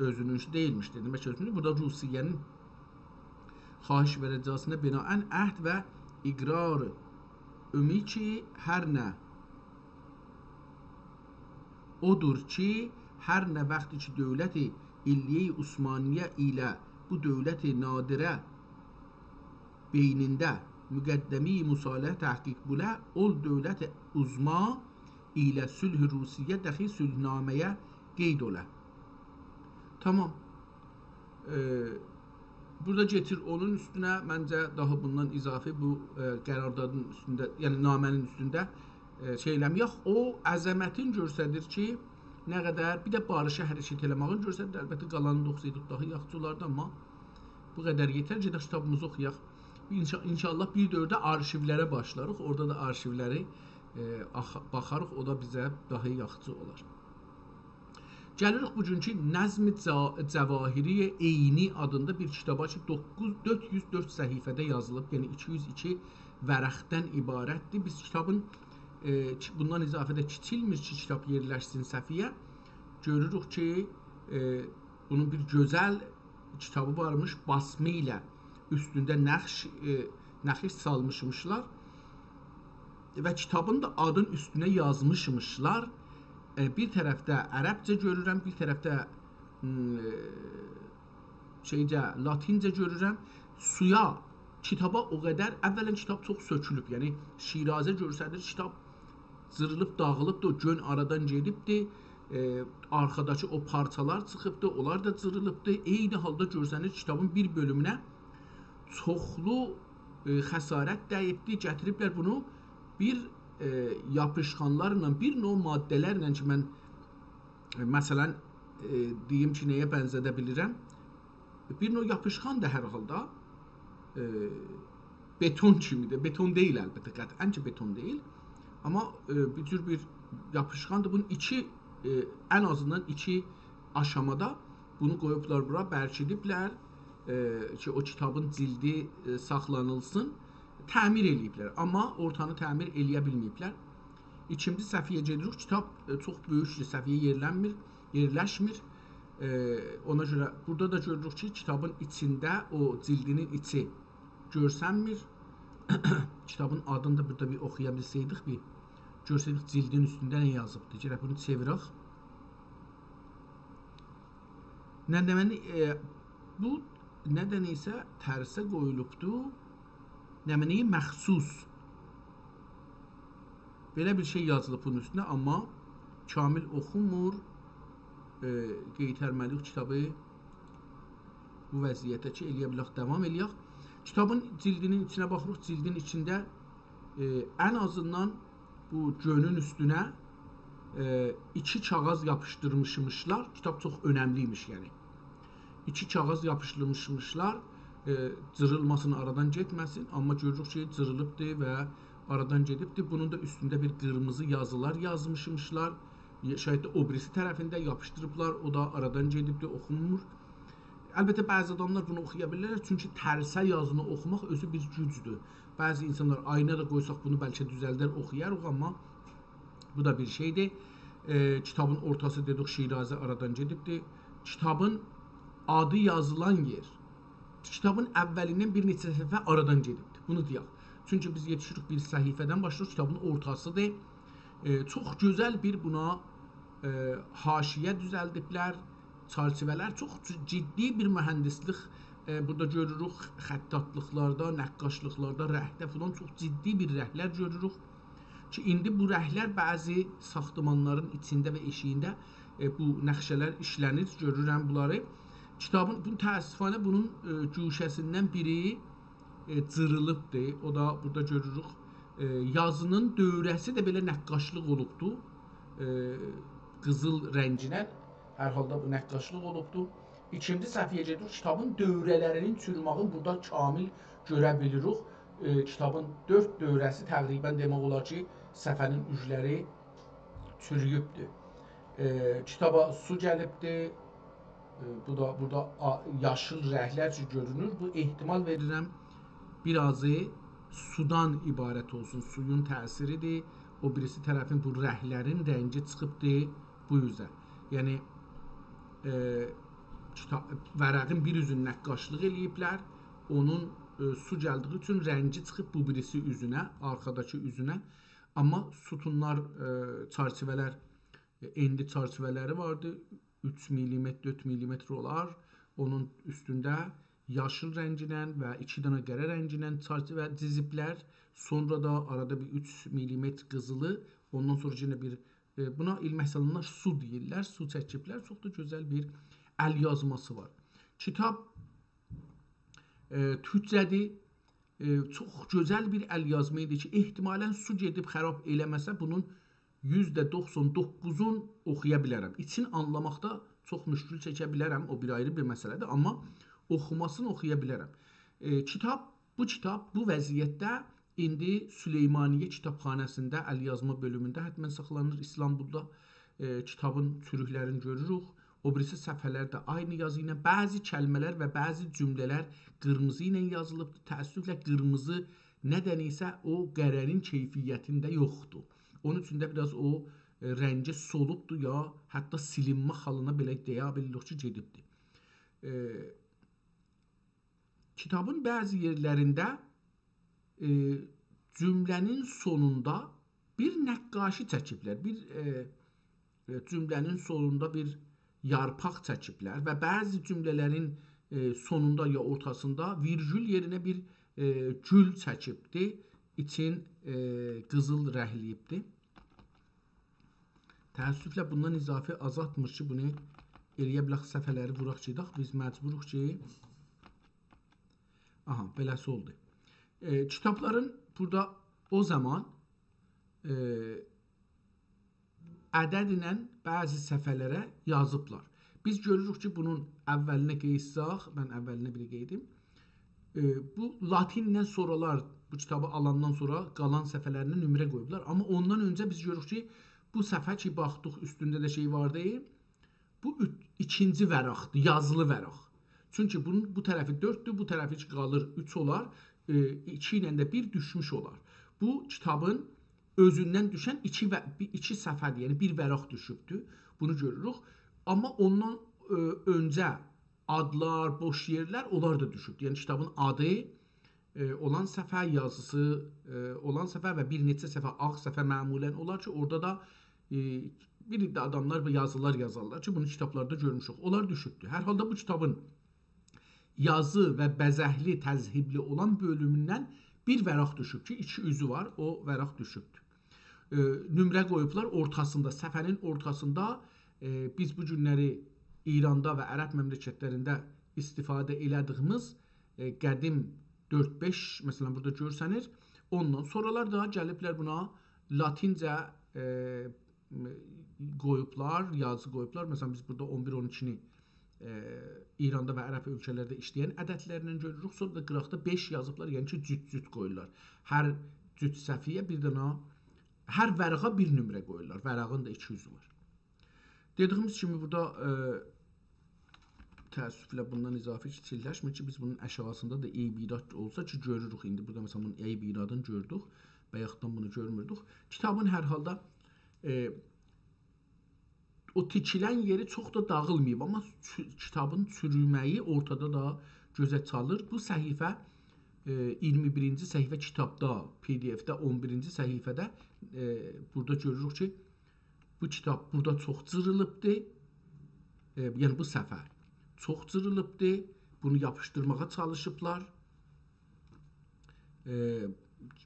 اؤزونون ایشی دئییلمیش، دئدیم، بلکه اؤزونون، بورادا روسیه‌نین خواهش و رجاسینه بناءً عهد و اقرار امی کی، هر نه اودور کی، هر نه واخت کی دولت علیه عثمانیه ایله بو دولت نادره بینینده مقدمه‌ی مصالحه تحقیق بوله، اول دولت عظمی ایله صلح روسیه دخیل صلح‌نامه‌یه قید اوله. تامام. ائ، بورادا گئچیر اونون اوستونه، منجه داها بوندان اضافی بو، ائ، قراردادین اوستونده، یعنی نامه‌نین اوستونده، ائ، شئی ائله‌مه‌یک. او عظمتین گؤستریر کی، نه قدر، بیر ده باریشا حرکت ائله‌مه‌یین گؤستریر. البته، قالانینی دا اوخوسایدیق داها یاخشی اولاردی، آمما بو قدر یئتر. گئدک کیتابیمیزی اوخویاق. انشا-، انشاءالله بیر دؤورده آرشیولره باشلاریق. اورادا دا آرشیولری، ائ، آخ-، باخاریق، او دا بیزه داها یاخشی اولار. گلیریک بوگونکو نظم جا-، جواهری عینی آدیندا بیر کیتابا کی، دوققوز، دؤرد یوز دؤرد صفحه‌ده یازیلیب، یعنی ایکی یوز ایکی ورقدن عبارتدیر. بیز کیتابین، ائ، کی-، بوندان اضافه ده کیچیلمیر کی، کیتاب یئرلشسین صفحه‌یه. گؤروروک کی، ائ، بونون بیر گؤزل کیتابی وارمیش، باسما ایله اوستونده نقش، ائ، نقش سالمیشمیشلار و کیتابین دا آدین اوستونه یازمیشمیشلار. ائ، بیر طرفده عربجه گؤرورم، بیر طرفده، م، ائ، شئیجه، لاتینجه گؤرورم. سویا، کیتابا او قدر، اولاً کیتاب چوخ سؤکولوب، یعنی شیرازه گؤرسنیر، کیتاب جیریلیب، داغیلیبدی، او گؤن آرادان گئدیبدی. ائ، آرخاداکی او پارچالار چیخیبدی، اونلار دا جیریلیبدی. عینی حالدا گؤرسنیر، کیتابین بیر بؤلومونه چوخلو، ائ، خسارت دییبدی. گتیریبلر بونو بیر، ائ، یاپیشقانلارلا، بیر نوع ماده‌لرله کی، من، ائ، مثلاً، ائ، دئییم کی، نه‌یه بنزده بیلیرم؟ بیر نوع یاپیشقاندیر هر حالدا. ائ، بتون کیمیدیر. بتون دئییل البته، قطعاً کی بتون دئییل. آمما، ائ، بیر جور بیر یاپیشقاندیر. بونون ایکی، ائ، ان آزیندان ایکی آشامادا بونو قویوبلار بورا، برکیدیبلر، ائ، کی او کیتابین جیلدی، ائ، ساخلانیلسین. تعمیر ائله‌ییبلر، آمما اورتانی تعمیر ائله‌یه بیلمه‌ییبلر. ایکینجی صفحه‌یه گئدیریک. کیتاب، ائ، چوخ بؤیوکدور، صفحه‌یه یئرلنمیر، یئرلشمیر. ائ، اونا گؤره بورادا دا گؤروروک کی، کیتابین ایچینده او جیلدینین ایچی گؤرسنمیر. کیتابین آدینی دا بورادا بیر اوخویا بیلسه‌یدیک، بیر گؤرسه‌یدیک جیلدین اوستونده نه یازیبدیر. گرک بونو چئویرک. نه، نمنه، ائ، بو ندن ایسه ترسه قویولوبدو. نمنه‌ی مخصوص. بئله بیر شئی یازیلیب بونون اوستونه، آمما کامل اوخونمور. ائ، قئیترمه‌لی‌ییک کیتابی بو وضعیته کی، ائله‌یه بیلک، داوام ائله‌یک. کیتابین جیلدینین ایچینه باخیریق، جیلدین ایچینده، ائ، ان آزیندان بو گؤنون اوستونه، ائ، ایکی کاغیذ یاپیشدیرمیشمیشلار. کیتاب چوخ اؤنملی ایمیش، یعنی. ایکی کاغیذ یاپیشدیرمیشمیشلار، ائ، جیریلماسین، آرادان گئتمه‌سین. آمما گؤروروک کی، جیریلیبدی و آرادان گئدیبدی. بونون دا اوستونده بیر قیرمیزی یازیلار یازمیشمیشلار. ی-، شاید ده او بیریسی طرفینده یاپیشدیریبلار، او دا آرادان گئدیبدی، اوخونمور. البته، بعضی آداملار بونو اوخویا بیلیرلر، چونکی ترسه یازینی اوخوماق اؤزو بیر گوجدور. بعضی اینسانلار آینا دا قویساق بونو بلکه دوزلدر، اوخویاریق، آمما بو دا بیر شئیدیر. ائ، کیتابین اورتاسی دئدیک، شیرازه آرادان گئدیبدی. کیتابین آدی یازیلان یئر، کیتابین اولیندن بیر نئچه صفحه آرادان گئدیبدی. بونو دئیک. چونکی بیز یئتیشیریک بیر صفحه‌دن باشلاییریق، کیتابین اورتاسیدیر. ائ، چوخ گؤزل بیر بونا، ائ، حاشیه دوزلدیبلر، چرچیوه‌لر. چوخ ج-، جدی بیر مهندسلیک، ائ، بورادا گؤروروک. خطاطلیقلاردا، نقاشلیقلاردا، رنگده فلان چوخ جدی بیر رنگلر گؤروروک. کی، ایندی بو رنگلر بعضی ساختمانلارین ایچینده و ائشیگینده، ائ، بو نقشه‌لر ایشله‌نیر، گؤرورم بونلاری. کیتابین، بو، متأسفانه بونون، ائ، گوشه‌سیندن بیری، ائ، جیریلیبدیر. او دا بورادا گؤروروک. ائ، یازینین دؤوره‌سی ده بئله نقاشلیق اولوبدو. ائ، قیزیل رنگینه هر حالدا بو نقاشلیق اولوبدو. ایکینجی صفحه‌یه گئدیریک، کیتابین دؤوره‌لرینین چوروماغینی بورادا کامل گؤره بیلیریک. ائ، کیتابین دؤرد دؤوره‌سی تقریباً دئمک اولار کی، صفحه‌نین اوجلری چورویوبدور. ائ، کیتابا سو گلیبدیر. ائ، بو دا، بورادا آ-، یاشیل رنگلر کی گؤرونور. بو، احتمال وئریرم، بیر آزی سودان عبارت اولسون. سویون تأثیریدیر. او بیریسی طرفین بو رنگلرین رنگی چیخیبدیر بو اوزه. یعنی، ائ، کیتا-، ورقین بیر اوزون نقاشلیق ائله‌ییبلر. اونون، ائ، سو گلدیگی اوچون رنگی چیخیب بو بیریسی اوزونه، آرخاداکی اوزونه. آمما سوتونلار، ائ، چرچیوه‌لر ائ، انلی چرچیوه‌لری واردی. اوچ میلیمتر، دؤرد میلیمتر اولار. اونون اوستونده یاشیل رنگینن و ایکی دنه قره رنگینن چرچیوه دیزیبلر. سونرا دا آرادا بیر اوچ میلیمتر قیزیلی، اوندان سونرا یئنه بیر، ائ، بونا ایلمک سالینلار، سو دئییرلر، سو چکیبلر. چوخ دا گؤزل بیر ال یازماسی وار. کیتاب، ائ، تورکجه‌دیر. ائ، چوخ گؤزل بیر ال یازما ایدی کی، احتمالاً سو گئدیب خراب ائله‌مه‌سه، بونون یوزده دوخسان دوققوزون اوخویا بیلرم. ایچین آنلاماقدا چوخ مشکل چکه بیلرم، او بیر آیری بیر مسئله‌دیر، آمما اوخوماسینی اوخویا بیلرم. ائ، کیتاب، بو کیتاب بو وضعیتده ایندی سلیمانیه کیتابخاناسیندا، ال یازما بؤلومونده حتماً ساخلانیر ایستانبولدا. ائ، کیتابین چوروکلرینی گؤروروک. او بیریسی صفحه‌لرده عینی یازی ایله بعضی کلمه‌لر و بعضی جمله‌لر قیرمیزی ایله یازیلیبدیر. تأسفله قیرمیزی ندن ایسه او قره‌نین کیفیتینده یوخدور. اونون اوچون ده بیر آز او، ائ، رنگی سولوبدور یا، حتی سیلینمه حالینا بئله دئیه بیلیریک کی، گئدیبدیر. ائ، کیتابین بعضی یئرلرینده، ائ، جمله‌نین سونوندا بیر نقاشی چکیبلر، بیر، ائ، ائ، جمله‌نین سونوندا بیر یارپاق چکیبلر و بعضی جمله‌لرین، ائ، سونوندا یا اورتاسیندا ویرگول یئرینه بیر، ائ، گول چکیبدی. ایچین، ائ، قیزیل رنگله‌ییبدی. تأسفله بوندان اضافی آزالتمیر کی، بونو ائلیه بیلک، صفحه‌لری ووراق گئدک. بیز مجبوروق کی، آها، بئله‌سی اولدو. ائ، کیتابلارین بورادا او زامان، ائ، عدد ایله بعضی صفحه‌لره یازیبلار. بیز گؤروروک کی، بونون اولینه قئییتسک، من اولینه بیر قئییدیم. ائ، بو لاتیندن سونرالار، بو کیتابی آلاندان سونرا قالان صفحه‌لرینه نمره قویوبلار. آمما اوندان اؤنجه بیز گؤروروک کی، بو صفحه کی، باخدیق، اوستونده ده شئی واردی. بو اوچ، ایکینجی ورقدیر، یازیلی ورق. چونکی بونون بو طرفی دؤرددور، بو طرفی کی قالیر اوچ اولار، ائ، ایکی ایله ده بیر دوشموش اولار. بو کیتابین اؤزوندن دوشن ایکی و، بی-، ایکی صفحه‌دیر، یعنی بیر ورق دوشوبدور. بونو گؤروروک. آمما اوندان، ائ، اؤنجه آدلار، بوش یئرلر، اونلار دا دوشوبدور. یعنی کیتابین آدی، ائ، اولان صفحه، یازیسی، ائ، اولان صفحه و بیر نئچه صفحه، آغ صفحه معمولاً اولار کی، اورادا دا، ائ، بیر عده آداملار بو یازیلار یازارلار کی، بونو کیتابلاردا گؤرموشوک. اونلار دوشوبدور. هر حالدا بو کیتابین یازی و بزکلی، تذهیبلی اولان بؤلوموندن بیر ورق دوشوب کی، ایکی اوزو وار، او ورق دوشوبدور. ائ، نمره قویوبلار اورتاسیندا، صفحه‌نین اورتاسیندا، ائ، بیز بو گونلری ایراندا و عرب مملکتلرینده استفاده ائله‌دیگیمیز، ائ، قدیم دؤرد-بئش، مثلاً، بورادا گؤرسنیر. اوندان سونرالار دا گلیبلر بونا لاتینجه، ائ، قویوبلار، یازی قویوبلار. مثلاً، بیز بورادا اون بیر، اون ایکینی، ائ، ایراندا و عرب اؤلکه‌لرده ایشله‌ین عددلرله گؤروروک. سونرا دا قیراقدا بئش یازیبلار، یعنی کی، جوت-جوت قویورلار. هر جوت صفحه‌یه بیر دنه، هر ورقه بیر نمره قویورلار. ورقین ده ایکی اوزو وار. دئدیگیمیز کیمی، بورادا، ائ، تأسفله بوندان اضافی کیچیکلشمیر کی، بیز بونون آشاغیسیندا دا عیب ایراد اولسا کی، گؤروروک ایندی. بورادا، مثلاً، بونون عیب ایرادینی گؤردوک. بایاقدان بونو گؤرموردوک. کیتابین هر حالدا، ائ، او تیکیلن یئری چوخ دا داغیلماییب، آمما چو-، کیتابین چورومه‌یی اورتادا دا گؤزه چالیر. بو صفحه، ائ، اییرمی بیرینجی صفحه کیتابدا، پی دی اف‌ده اون بیرینجی صفحه‌ده، ائ، بورادا گؤروروک کی، بو کیتاب بورادا چوخ جیریلیبدی. ائ، یعنی بو صفحه چوخ جیریلیبدی. بونو یاپیشدیرماغا چالیشیبلار. ائ،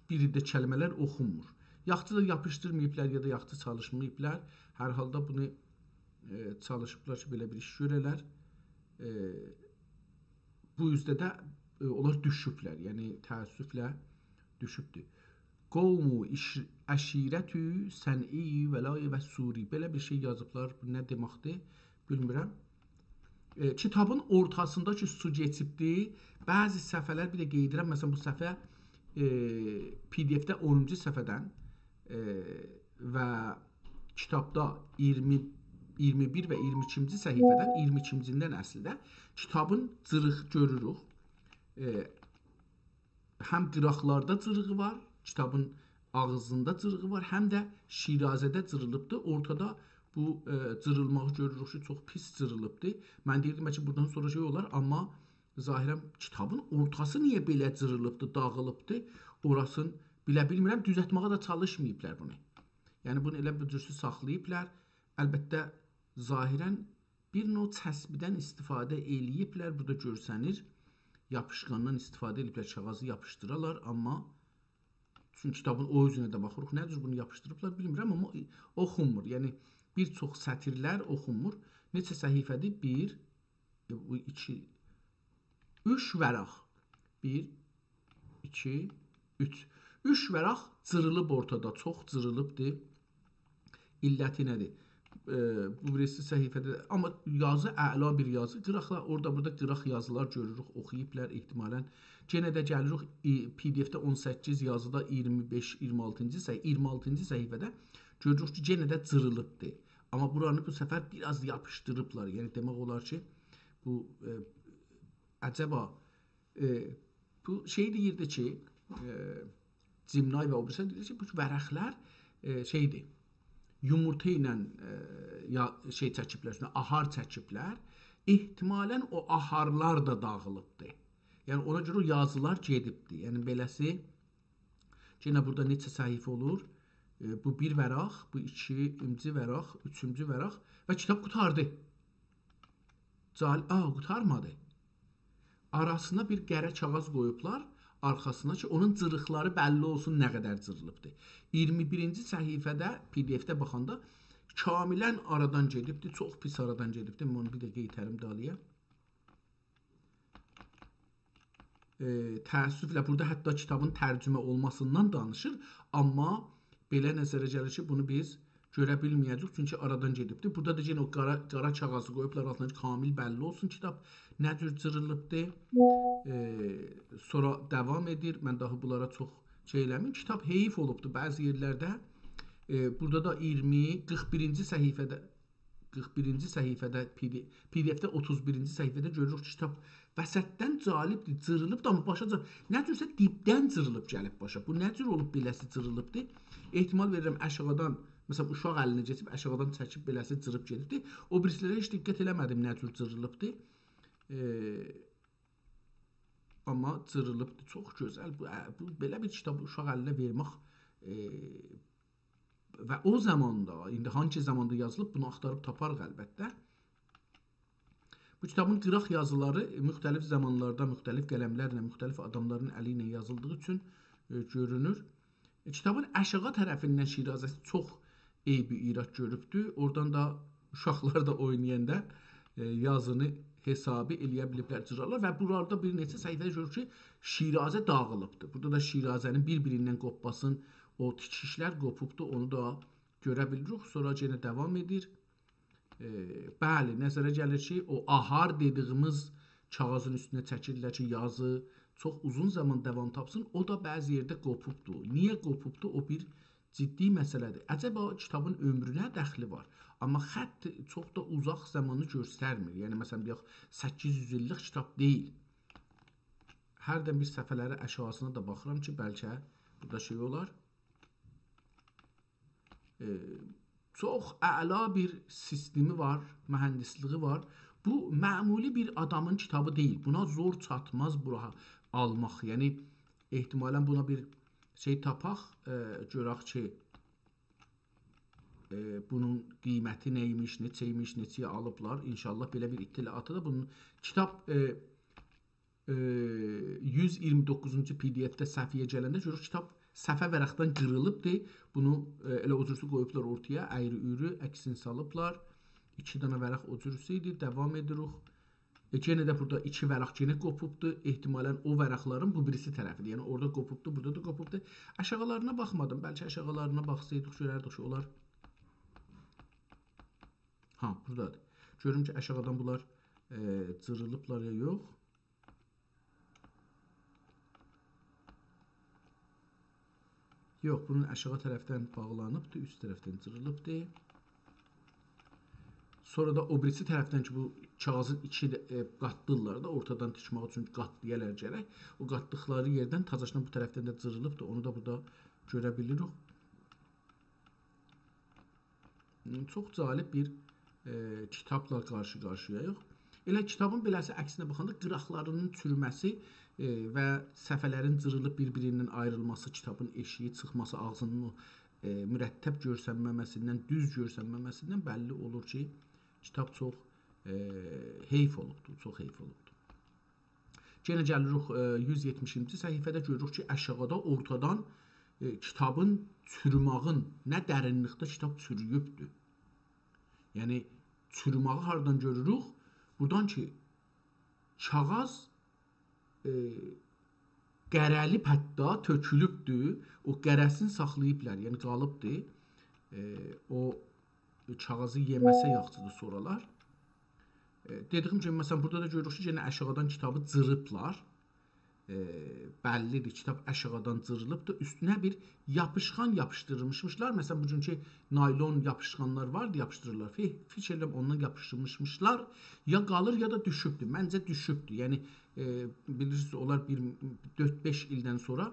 بیر ده کلمه‌لر اوخونمور. یاخشی دا یاپیشدیرماییبلار یا دا یاخشی چالیشماییبلار. هر حالدا بونو، ائ، چالیشیبلار کی، بئله بیر ایش گؤره‌لر. ائ، بو اوزده ده، ائ، اونلار دوشوبلر. یعنی، تأسفله دوشوبدور. قوم و عش-، عشیرت و صنعی و لای و سوری. بئله بیر شئی یازیبلار. بو نه دئمکدیر؟ بیلمیرم. ائ، کیتابین اورتاسیندا کی، سو کئچیبدی. بعضی صفحه‌لر، بیر ده قئییدیرم، مثلاً، بو صفحه، ائ، پی دی اف‌ده اونونجو صفحه‌دن، ائ، و کیتابدا اییرمی، اییرمی بیر و اییرمی ایکینجی صفحه‌دن، اییرمی ایکینجیندن اصلینده کیتابین جیریق گؤروروک. ائ، هم قیراقلاردا جیریغی وار، کیتابین آغزیندا جیریغی وار، هم ده شیرازه‌ده جیریلیبدیر. اورتادا بو، ائ، جیریلماغی گؤروروک کی، چوخ پیس جیریلیبدیر. من دئییردیم، بلکه بوردان سونرا شئی اولار، آمما ظاهراً کیتابین اورتاسی نییه بئله جیریلیبدیر، داغیلیبدیر، اوراسینی بیله بیلمیرم. دوزلتمه‌یه ده چالیشماییبلار بونو. یعنی، بونو ائله بو جورسو ساخلاییبلار. البته، ظاهراً بیر نوع چسبیدن استفاده ائله‌ییبلر. بورادا گؤرسنیر، یاپیشقاندان استفاده ائدیبلر، کاغیذی یاپیشدیرالار، آمما چونکی کیتابین او اوزونه ده باخیریق. نه جور بونو یاپیشدیریبلار بیلمیرم، آمما اوخونمور. یعنی بیر چوخ سطیرلر اوخونمور. نئچه صفحه‌دیر؟ بیر، ائ، بو ایکی، اوچ ورق. بیر، ایکی، اوچ. اوچ ورق جیریلیب اورتادا، چوخ جیریلیبدیر. علتی نه‌دیر؟ ائ، بو بیریسی صفحه‌ده، آمما یازی اعلا بیر یازی. قیراقلار، اورادا بورادا قیراق یازیلار گؤروروک، اوخویوبلار احتمالاً. یئنه ده گلیریک، ای، پی دی اف‌ده اون سککیز، یازیدا اییرمی بئش، اییرمی آلتینجی صفحه، اییرمی آلتینجی صفحه‌ده گؤروروک کی، یئنه ده جیریلیبدیر. آمما بورانی بو سفر بیر آز یاپیشدیریبلار. یعنی دئمک اولار کی، بو، ائ، عجبا، ائ، بو شئی دئییردی کی، ائ، جیم نای و او بیریسی دئییردی کی، بو ورقلر، ائ، شئیدیر، یومورتا ایله، ائ، یا، شئی چکیبلر، اوستونه آهار چکیبلر. احتمالاً او آهارلار دا داغیلیبدی. یعنی اونا گؤره او یازیلار گئدیبدی. یعنی بئله‌سی، یئنه بورادا نئچه صفحه اولور؟ ائ، بو بیر ورق، بو ایکینجی ورق، اوچونجو ورق و کیتاب قوتاردی. جال-، آ، قوتارمادی. آراسینا بیر قره کاغیذ قویوبلار، آرخاسینا کی، اونون جیریقلاری بللی اولسون، نه قدر جیریلیبدی. اییرمی بیرینجی صفحه‌ده، پی دی اف‌ده باخاندا کاملاً آرادان گئدیبدی، چوخ پیس آرادان گئدیبدی. من اونو بیر ده قئیتریم دالییا. ائ، تأسفله، بورادا حتی کیتابین ترجمه اولماسیندان دانیشیر، آمما بئله نظره گلیر کی، بونو بیز گؤره بیلمه‌یه‌جه‌ییک، چونکی آرادان گئدیبدیر. بورادا دا یئنه او قارا، قارا کاغیذی قویوبلار آلتینا کی، کامل بللی اولسون کیتاب نه جور جیریلیبدیر. ائ، سونرا داوام ائدیر. من داها بونلارا چوخ شئی ائله‌مه‌ییم. کیتاب حیف اولوبدور بعضی یئرلرده. ائ، بورادا دا اییرمی، قیرخ بیرینجی صفحه‌ده قیرخ بیرینجی صفحه‌ده پی دی، پی دی اف‌ده اوتوز بیرینجی صفحه‌ده گؤروروک کی، کیتاب وسطدن جالیبدیر، جیریلیبدیر، آمما باشا جا-، نه جورسه دیبدن جیریلیب گلیب باشا. بو نه جور اولوب بئله‌سی جیریلیبدیر؟ احتمال وئریرم، آشاغیدان، مثلاً، اوشاق الینه کئچیب، آشاغیدان چکیب بئله‌سی جیریب گئدیبدیر. او بیریسیلره هئچ دقت ائله‌مه‌دیم نه جور جیریلیبدیر. ائ، آمما جیریلیبدیر. چوخ گؤزل. بو، ائ، بو بئله بیر کیتابی اوشاق الینه وئرمک، ائ، و او زاماندا، ایندی هانسی زاماندا یازیلیب، بونو آختاریب تاپاریق البته. بو کیتابین قیراق یازیلاری، ائ، مختلف زامانلاردا، مختلف قلملرله، مختلف آداملارین الی ایله یازیلدیغی اوچون، ائ، گؤرونور. ائ، کیتابین آشاغی طرفیندن شیرازه‌سی چوخ عیب و ایراد گؤروبدو. اورادان دا اوشاقلار دا اوینایاندا، ائ، یازینی حسابی ائله‌یه بیلیبلر جیرالار و بورالاردا بیر نئچه صفحه‌ده گؤرور کی، شیرازه داغیلیبدیر. بورادا دا شیرازه‌نین بیر-بیریندن قوپماسین، او تیکیشلر قوپوبدور، اونو دا گؤره بیلیریک. سونرا یئنه داوام ائدیر. ائ، بلی، نظره گلیر کی، او آهار دئدیگیمیز کاغیذین اوستونه چکیرلر کی، یازی چوخ اوزون زامان داوام تاپسین، او دا بعضی یئرده قوپوبدور. نییه قوپوبدور؟ او بیر جدی مسئله‌دیر. عجبا کیتابین عؤمرونه دخلی وار؟ آمما خط چوخ دا اوزاق زامانی گؤسترمیر. یعنی، مثلاً، دئیک، سککیز یوز ایللیک کیتاب دئییل. هردن بیر صفحه‌لری آشاغیسینا دا باخیرام کی، بلکه بورادا شئی اولار. ائ، چوخ اعلا بیر سیستمی وار، مهندسلیگی وار. بو معمولی بیر آدامین کیتابی دئییل. بونا زور چاتماز بورا آلماق. یعنی، احتمالاً بونا بیر شئی تاپاق، ائ، گؤرک کی، ائ، بونون قیمتی نه ایمیش، نئچه ایمیش، نئچه‌یه آلیبلار. انشاءالله بئله بیر اطلاعاتی دا بونون کیتاب، ائ، ائ، یوز اییرمی دوققوزونجو پی دی اف‌ده صفحه‌یه گلنده گؤرورک کیتاب صفحه ورقدن قیریلیبدیر. بونو، ائ، ائله او جورسو قویوبلار اورتایا، اَیری-اویرو، عکسینی سالیبلار. ایکی دنه ورق او جورسو ایدی. داوام ائدیریک. ائ، یئنه ده بورادا ایکی ورق یئنه قوپوبدور. احتمالاً او ورقلرین بو بیریسی طرفیدیر. یعنی اورادا قوپوبدور، بورادا دا قوپوبدور. آشاغیلارینا باخمادیم. بلکه آشاغیلارینا باخسایدیق، گؤرردیک کی، اونلار، ها، بورادادیر. گؤروم کی، آشاغیدان بونلار، ائ، جیریلیبلار یا یوخ. یوخ، بونون آشاغی طرفدن باغلانیبدیر، اوست طرفدن جیریلیبدیر. سونرا دا او بیریسی طرفدن کی، بو کاغیذین ایکی ده، ائ، قاتلیرلار دا، اورتادان تیکمک اوچون قاتلایالار گرک. او قاتلیقلاری یئردن تازاشینا بو طرفدن ده جیریلیبدیر، اونو دا بورادا گؤره بیلیریک. چوخ جالب بیر، ائ، کیتابلا قارشی-قارشی‌یاییق. ائله کیتابین بئله‌سی عکسینه باخاندا قیراقلاری‌نین چورومه‌سی، ائ، و صفحه‌لرین جیریلیب بیر-بیریندن آیریلماسی، کیتابین ائشیگی چیخماسی، آغزی‌نین او ائ، مرتب گؤرسنمه‌مه‌سیندن، دوز گؤرسنمه‌مه‌سیندن بللی اولور کی، کیتاب چوخ، ائ، حیف اولوبدور، چوخ حیف اولوبدور. یئنه گلیریک، ائ، یوز یئتمیشینجی صفحه‌ده گؤروروک کی، آشاغیدا اورتادان، ائ، کیتابین چوروماغین، نه درینلیکده کیتاب چورویوبدور. یعنی، چوروماغی هاردان گؤروروک؟ بورادان کی، کاغیذ، ائ، قره‌لیب، حتی تؤکولوبدور، او قره‌سینی ساخلاییبلار، یعنی قالیبدیر. ائ، او کاغیذی یئمه‌سه یاخشیدیر سونرالار. ائ، دئدیییم کیمی، مثلا، بورادا دا گؤروروک کی، یئنه آشاغیدان کیتابی جیریبلار. ائ، بللیدیر، کیتاب آشاغیدان جیریلیبدیر. اوستونه بیر یاپیشقان یاپیشدیرمیشمیشلار. مثلا، بوگونکو نایلون یاپیشقانلار واردی، یاپیشدیریرلار. فی-، فیکیر ائدیرم، اوندان یاپیشمیشمیشلار. یا قالیر، یا دا دوشوبدور. منجه دوشوبدور. یعنی، ائ، بیلیرسینیز، اونلار بیر دؤرد-بئش ایلدن سونرا،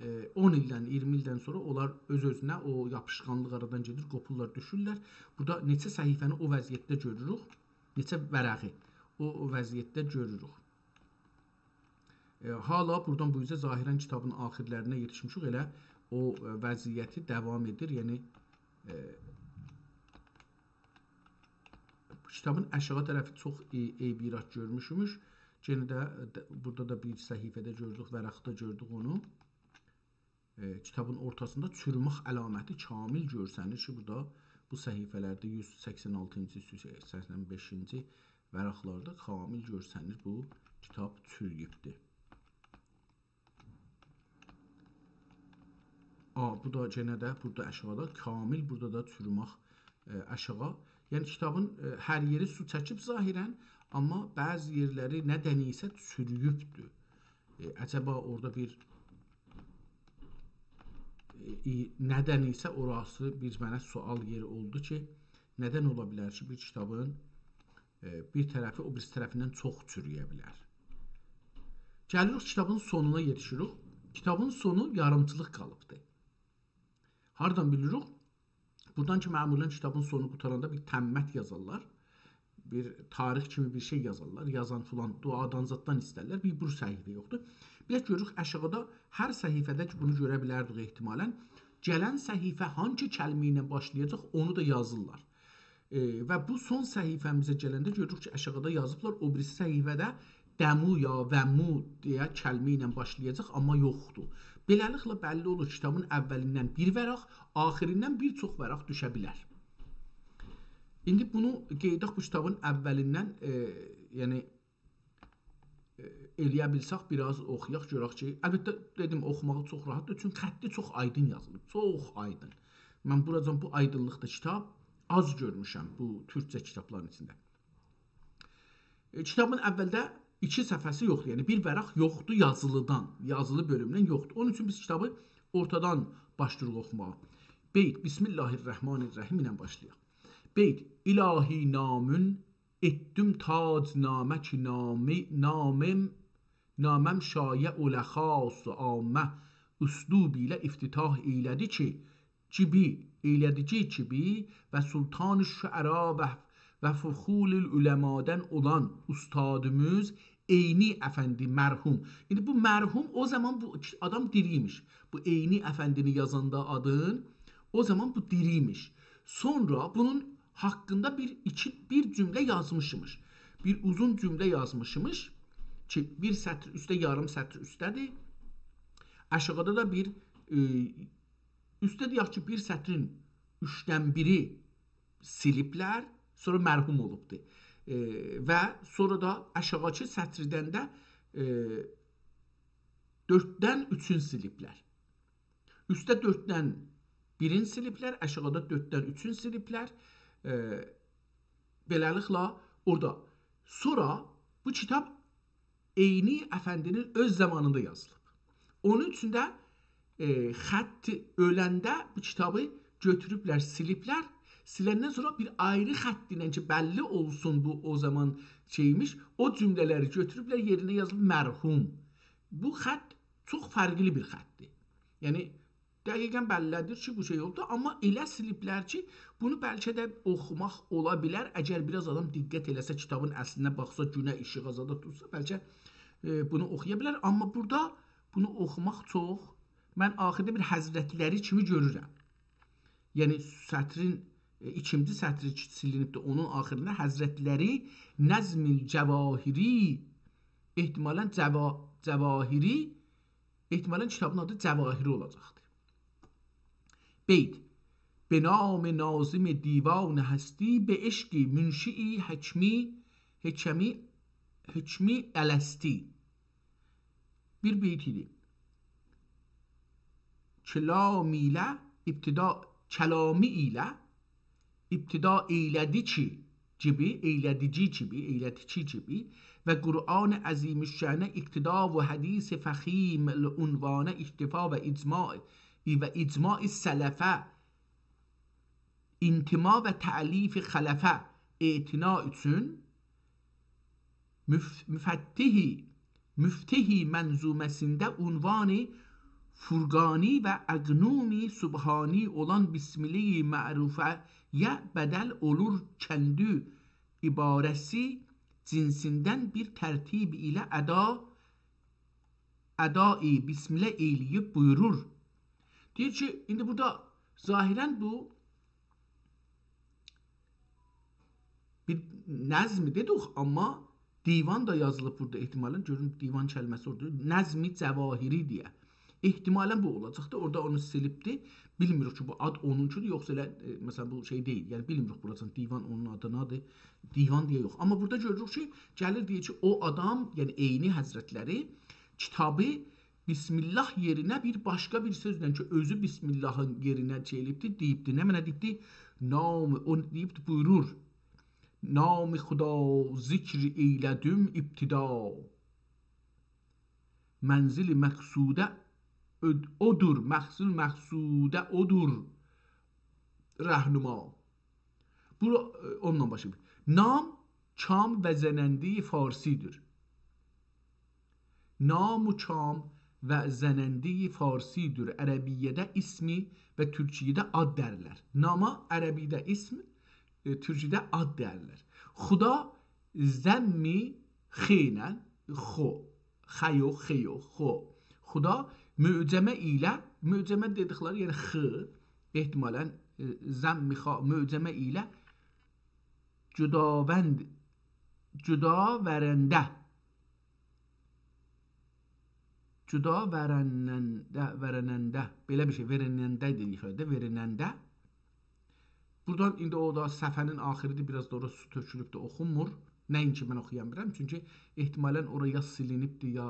ائ، اون ایلدن، اییرمی ایلدن سونرا اونلار اؤز-اؤزونه او یاپیشقانلیق آرادان گئدیر، قوپورلار، دوشورلر. بورادا نئچه صفحه‌نی او وضعیتده گؤروروک، نئچه ورقی او، او وضعیتده گؤروروک. ائ، حالا بورادان بو اوزه ظاهرا کیتابین آخیرلرینه یئتیشمیشیک، ائله او، ائ، وضعیتی داوام ائدیر. یعنی، ائ، کیتابین آشاغی طرفی چوخ ای-، عیب ایراد گؤرموشموش. یئنه ده، ده، بورادا دا بیر صفحه‌ده گؤردوک، ورقده گؤردوک اونو. ائ، کیتابین اورتاسیندا چوروماق علامتی کامل گؤرسنیر کی، بورادا بو صفحه‌لرده یوز سکسن آلتینجی، یوز سکسن بئشینجی ورقلرده کامل گؤرسنیر بو کیتاب چورویوبدور. آ، بو دا یئنه ده بورادا آشاغیدا کامل، بورادا دا چوروماق، ائ، آشاغی. یعنی کیتابین، ائ، هر یئری سو چکیب ظاهرا، آمما بعضی یئرلری ندنسه چورویوبدور. ائ، عجبا اورادا بیر، ائ، ای-، ندنسه اوراسی بیر منه سؤال یئری اولدو کی، ندن اولا بیلر کی، بیر کیتابین، ائ، بیر طرفی او بیریسی طرفیندن چوخ چورویه بیلر؟ گلیریک کیتابین سونونا یئتیشیریک. کیتابین سونو یاریمچیلیق قالیبدی. هاردان بیلیریک؟ بورادان کی، معمولا کیتابین سونو قوتاراندا بیر تمت یازارلار. بیر تاریخ کیمی بیر شئی یازارلار. یازان فلان دعادان زاددان ایسترلر. بیر بو صفحه یوخدور. بیر گؤروروک آشاغیدا هر صفحه‌ده کی، بونو گؤره بیلردیک احتمالا. گلن صفحه هانسی کلمه ایله باشلایاجاق، اونو دا یازیرلار. ائ، و بو سون صفحه‌میزه گلنده گؤروروک کی، آشاغیدا یازیبلار، او بیریسی صفحه‌ده دمو یا ومو دئیه کلمه ایله باشلایاجاق، آمما یوخدور. بئله‌لیکله بللی اولور، کیتابین اولیندن بیر ورق، آخیریندن بیر چوخ ورق دوشه بیلر. ایندی بونو قئیداق، بو کیتابین اولیندن، ائ، یعنی، ائ، ائلیه بیلسک، بیر آز اوخویاق، گؤرک کی، البته، دئدیم، اوخوماغی چوخ راحاتدیر، چونکی خطی چوخ آیدین یازیلیب، چوخ آیدین. من بوراجان بو آیدینلیقدا کیتاب آز گؤرموشم بو تورکجه کیتابلارین ایچینده. ائ، کیتابین اولده ایکی صفحه‌سی یوخدور، یعنی بیر ورق یوخدور یازیلیدان، یازیلی بؤلومدن یوخدور. اونون اوچون بیز کیتابی اورتادان باشلاییریق اوخوماغا. بیت، بسم الله الرحمن الرحیم ایله باشلایاق. بیت، الهی نامون ائتدیم تاج نامه کی، نامی-، نامیم، نامم شایع اولا خاص و عامه. اسلوب ایله افتتاح ائیله‌دی کی، گیبی، ائیله‌دی کی، گیبی و سلطان شعرا و، و فخول العلمادان اولان اوستادیمیز عینی افندی مرحوم. ایندی بو مرحوم او زامان بو آدام دیری ایمیش. بو عینی افندینی یازاندا آدین، او زامان بو دیری ایمیش. سونرا بونون حاقیندا بیر، ایکی، بیر جمله یازمیشمیش. بیر اوزون جمله یازمیشمیش کی، بیر سطر اوسته، یاریم سطر اوسته‌دیر. آشاغیدا دا بیر، ائ، اوسته دئیک کی، بیر سطرین اوچدن بیری سیلیبلر، سونرا مرحوم اولوبدور. ائ، و سونرا دا آشاغیکی سطردن ده، ائ، دؤرددن اوچون سیلیبلر. اوسته دؤرددن بیرین سیلیبلر، آشاغیدا دؤرددن اوچون سیلیبلر. ائ، بئله‌لیکله، اورادا. سونرا بو کیتاب عینی افندی‌نین اؤز زامانیندا یازیلیب. اونون اوچون ده، ائ، خط اؤلنده بو کیتابی گؤتوروبلر، سیلیبلر. سیلندن سونرا بیر آیری خط ایله کی، بللی اولسون بو او زامان شئی ایمیش، او جمله‌لری گؤتوروبلر، یئرینه یازیلیب مرحوم. بو خط چوخ فرقلی بیر خطدیر. یعنی، دقیقا بللی‌دیر کی، بو شئی اولدو، آمما ائله سیلیبلر کی، بونو بلکه ده اوخوماق اولا بیلر، اگر بیر آز آدام دقت ائله‌سه، کیتابین اصلینه باخسا، گونه ایشیغا زادا توتسا، بلکه، ائ، بونو اوخویا بیلر. آمما بورادا بونو اوخوماق چوخ، من آخیردا بیر حضرتلری کیمی گؤرورم. یعنی سطرین، ائ، ایکینجی سطری کی سیلینیبدیر، اونون آخیریندا حضرتلری نظم الجواهری، احتمالاً جوا-، جواهری، احتمالاً کیتابین آدی جواهری اولاجاقدیر. بیت: «به نام ناظم دیوان هستی، به عشق منشی حکمی، حکمی، حکمی الستی.» بیر بیت ایدی. کلام ایله ابتدا، کلامی ایله ابتدا ائیله‌دی کی، کیمی، ائیله‌دیگی کیمی، ائیله‌دیگی کیمی و قرآن عظیم‌الشأنه اقتدا و حدیث فخیم العنوانه اکتفا و اجماع، و اجماع سلفه انتما و تألیف خلفه اعتنا اوچون مف-، مفتحی، مفتحی منظومه‌سینده عنوان فرقانی و اقنوم سبحانی اولان بسمله معروفه‌یه بدل اولور، کندی عباره‌سی جنسیندن بیر ترتیب ایله ادا، ادای بسمله ائیله‌ییب بویورور. دئییر کی، ایندی بورادا ظاهراً بو بیر نظم دئدیک، آمما دیوان دا یازیلیب بورادا احتمالاً. گؤرون، دیوان کلمه‌سی اورادا. نظم جواهری دئیه. احتمالاً بو اولاجاقدی. اورادا اونو سیلیبدی. بیلمیریک کی، بو آد اونونکودور، یوخسا ائله، ائ، مثلاً، بو شئی دئییل. یعنی، بیلمیریک بوراجان دیوان اونون آدی نه‌دیر، دیوان دئیه یوخ. آمما بورادا گؤروروک کی، گلیر دئییر کی، او آدام، یعنی عینی حضرتلری کیتابی بسم‌الله یئرینه بیر باشقا بیر سؤزله کی، اؤزو بسم‌اللهین یئرینه شئی ائله‌ییبدی، دئییبدی. نمنه دئییبدی؟ نام، او دئییبدی، بویورور: «نام خدا ذکر ائیله‌دیم ابتدا، منزل مقصوده اود-، اودور، منزل مقصوده اودور رهنما.» بو، ائ، اونونلا باشلاییر. نام، کام و زننده‌ی فارسی‌دیر. نام و کام و زننده‌ی فارسی‌دیر. عربیه‌ده اسمی و تورکیه‌ده آد دئیرلر. ناما عربیده اسم، ائ، تورکیه‌ده آد دئیرلر. خدا ضم خ ایله، خو، خ یوخ، خ یوخ، خو. خدا معجمه ایله، معجمه دئدیکلری، یعنی خ، احتمالاً، ائ، ضم خا، معجمه ایله جداوند، جداورنده. جداورننده، ورننده. بئله بیر شئی، ورننده دئییریک ده، ورننده. بورادان ایندی او دا صفحه‌نین آخیری‌دیر، بیر آز دا اورا سو تؤکولوبدور، اوخونمور. نه‌اینکی من اوخویا بیلمیرم، چونکی احتمالاً اورا یا سیلینیبدیر، یا،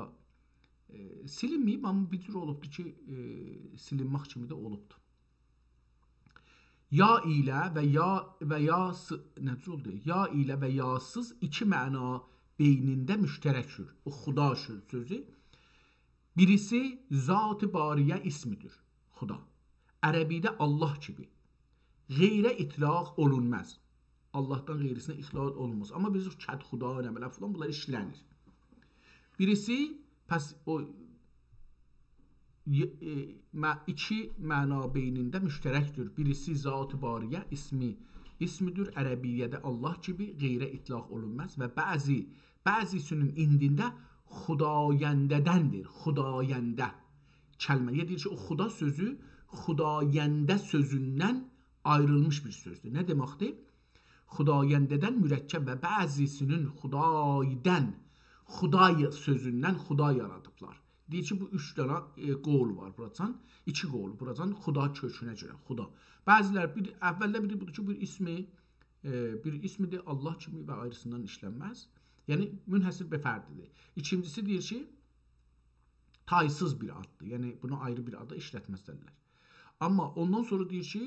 ائ، سیلینمه‌ییب، آمما بیر جور اولوبدور کی، ائ، سیلینمک کیمی ده اولوبدور. یا ایله و یا، و یا س-، نه جور اولدو؟ یا ایله و یاسیز ایکی معنا بینینده مشترکدیر. او خدا سؤ-، سؤزو. بیریسی ذات باریه اسمی‌دیر، خدا. عربیده الله کیمی. غیره اطلاق اولونماز. آللاهدان غیریسینه اطلاق اولونماز. آمما بیز کدخدا، نه بیلیم، فلان، بونلار ایشله‌نیر. بیریسی، پس او، ی-، ائ، مع-، ایکی معنا بینینده مشترکدیر. بیریسی ذات باریه اسمی، اسمی‌دیر. عربیه‌ده الله کیمی غیره اطلاق اولونماز و بعضی، بعضی‌سینین ایندینده خداینده‌دندیر. خداینده کلمه. یا دئییر کی، او خدا سؤزو خداینده سؤزوندن آیریلمیش بیر سؤزدور. نه دئمکدیر؟ خداینده‌دن مرکب و بعضی‌سینین خدایدن، خدای سؤزوندن خدا یارادیبلار. دئییر کی، بو اوچ دنه، ائ، قول وار بوراجان. ایکی قول بوراجان خدا کؤکونه گؤره، خدا. بعضی‌لر بیر، اولده بیری بودور کی، بیر اسمی، ائ، بیر اسمی‌دیر، الله کیمی و آیریسیندان ایشلنمز. یعنی، منحصر به فردی‌دیر. ایکینجیسی دئییر کی، تایسیز بیر آددیر. یعنی، بونو آیری بیر آدا ایشلتمزلر. آمما اوندان سونرا دئییر کی،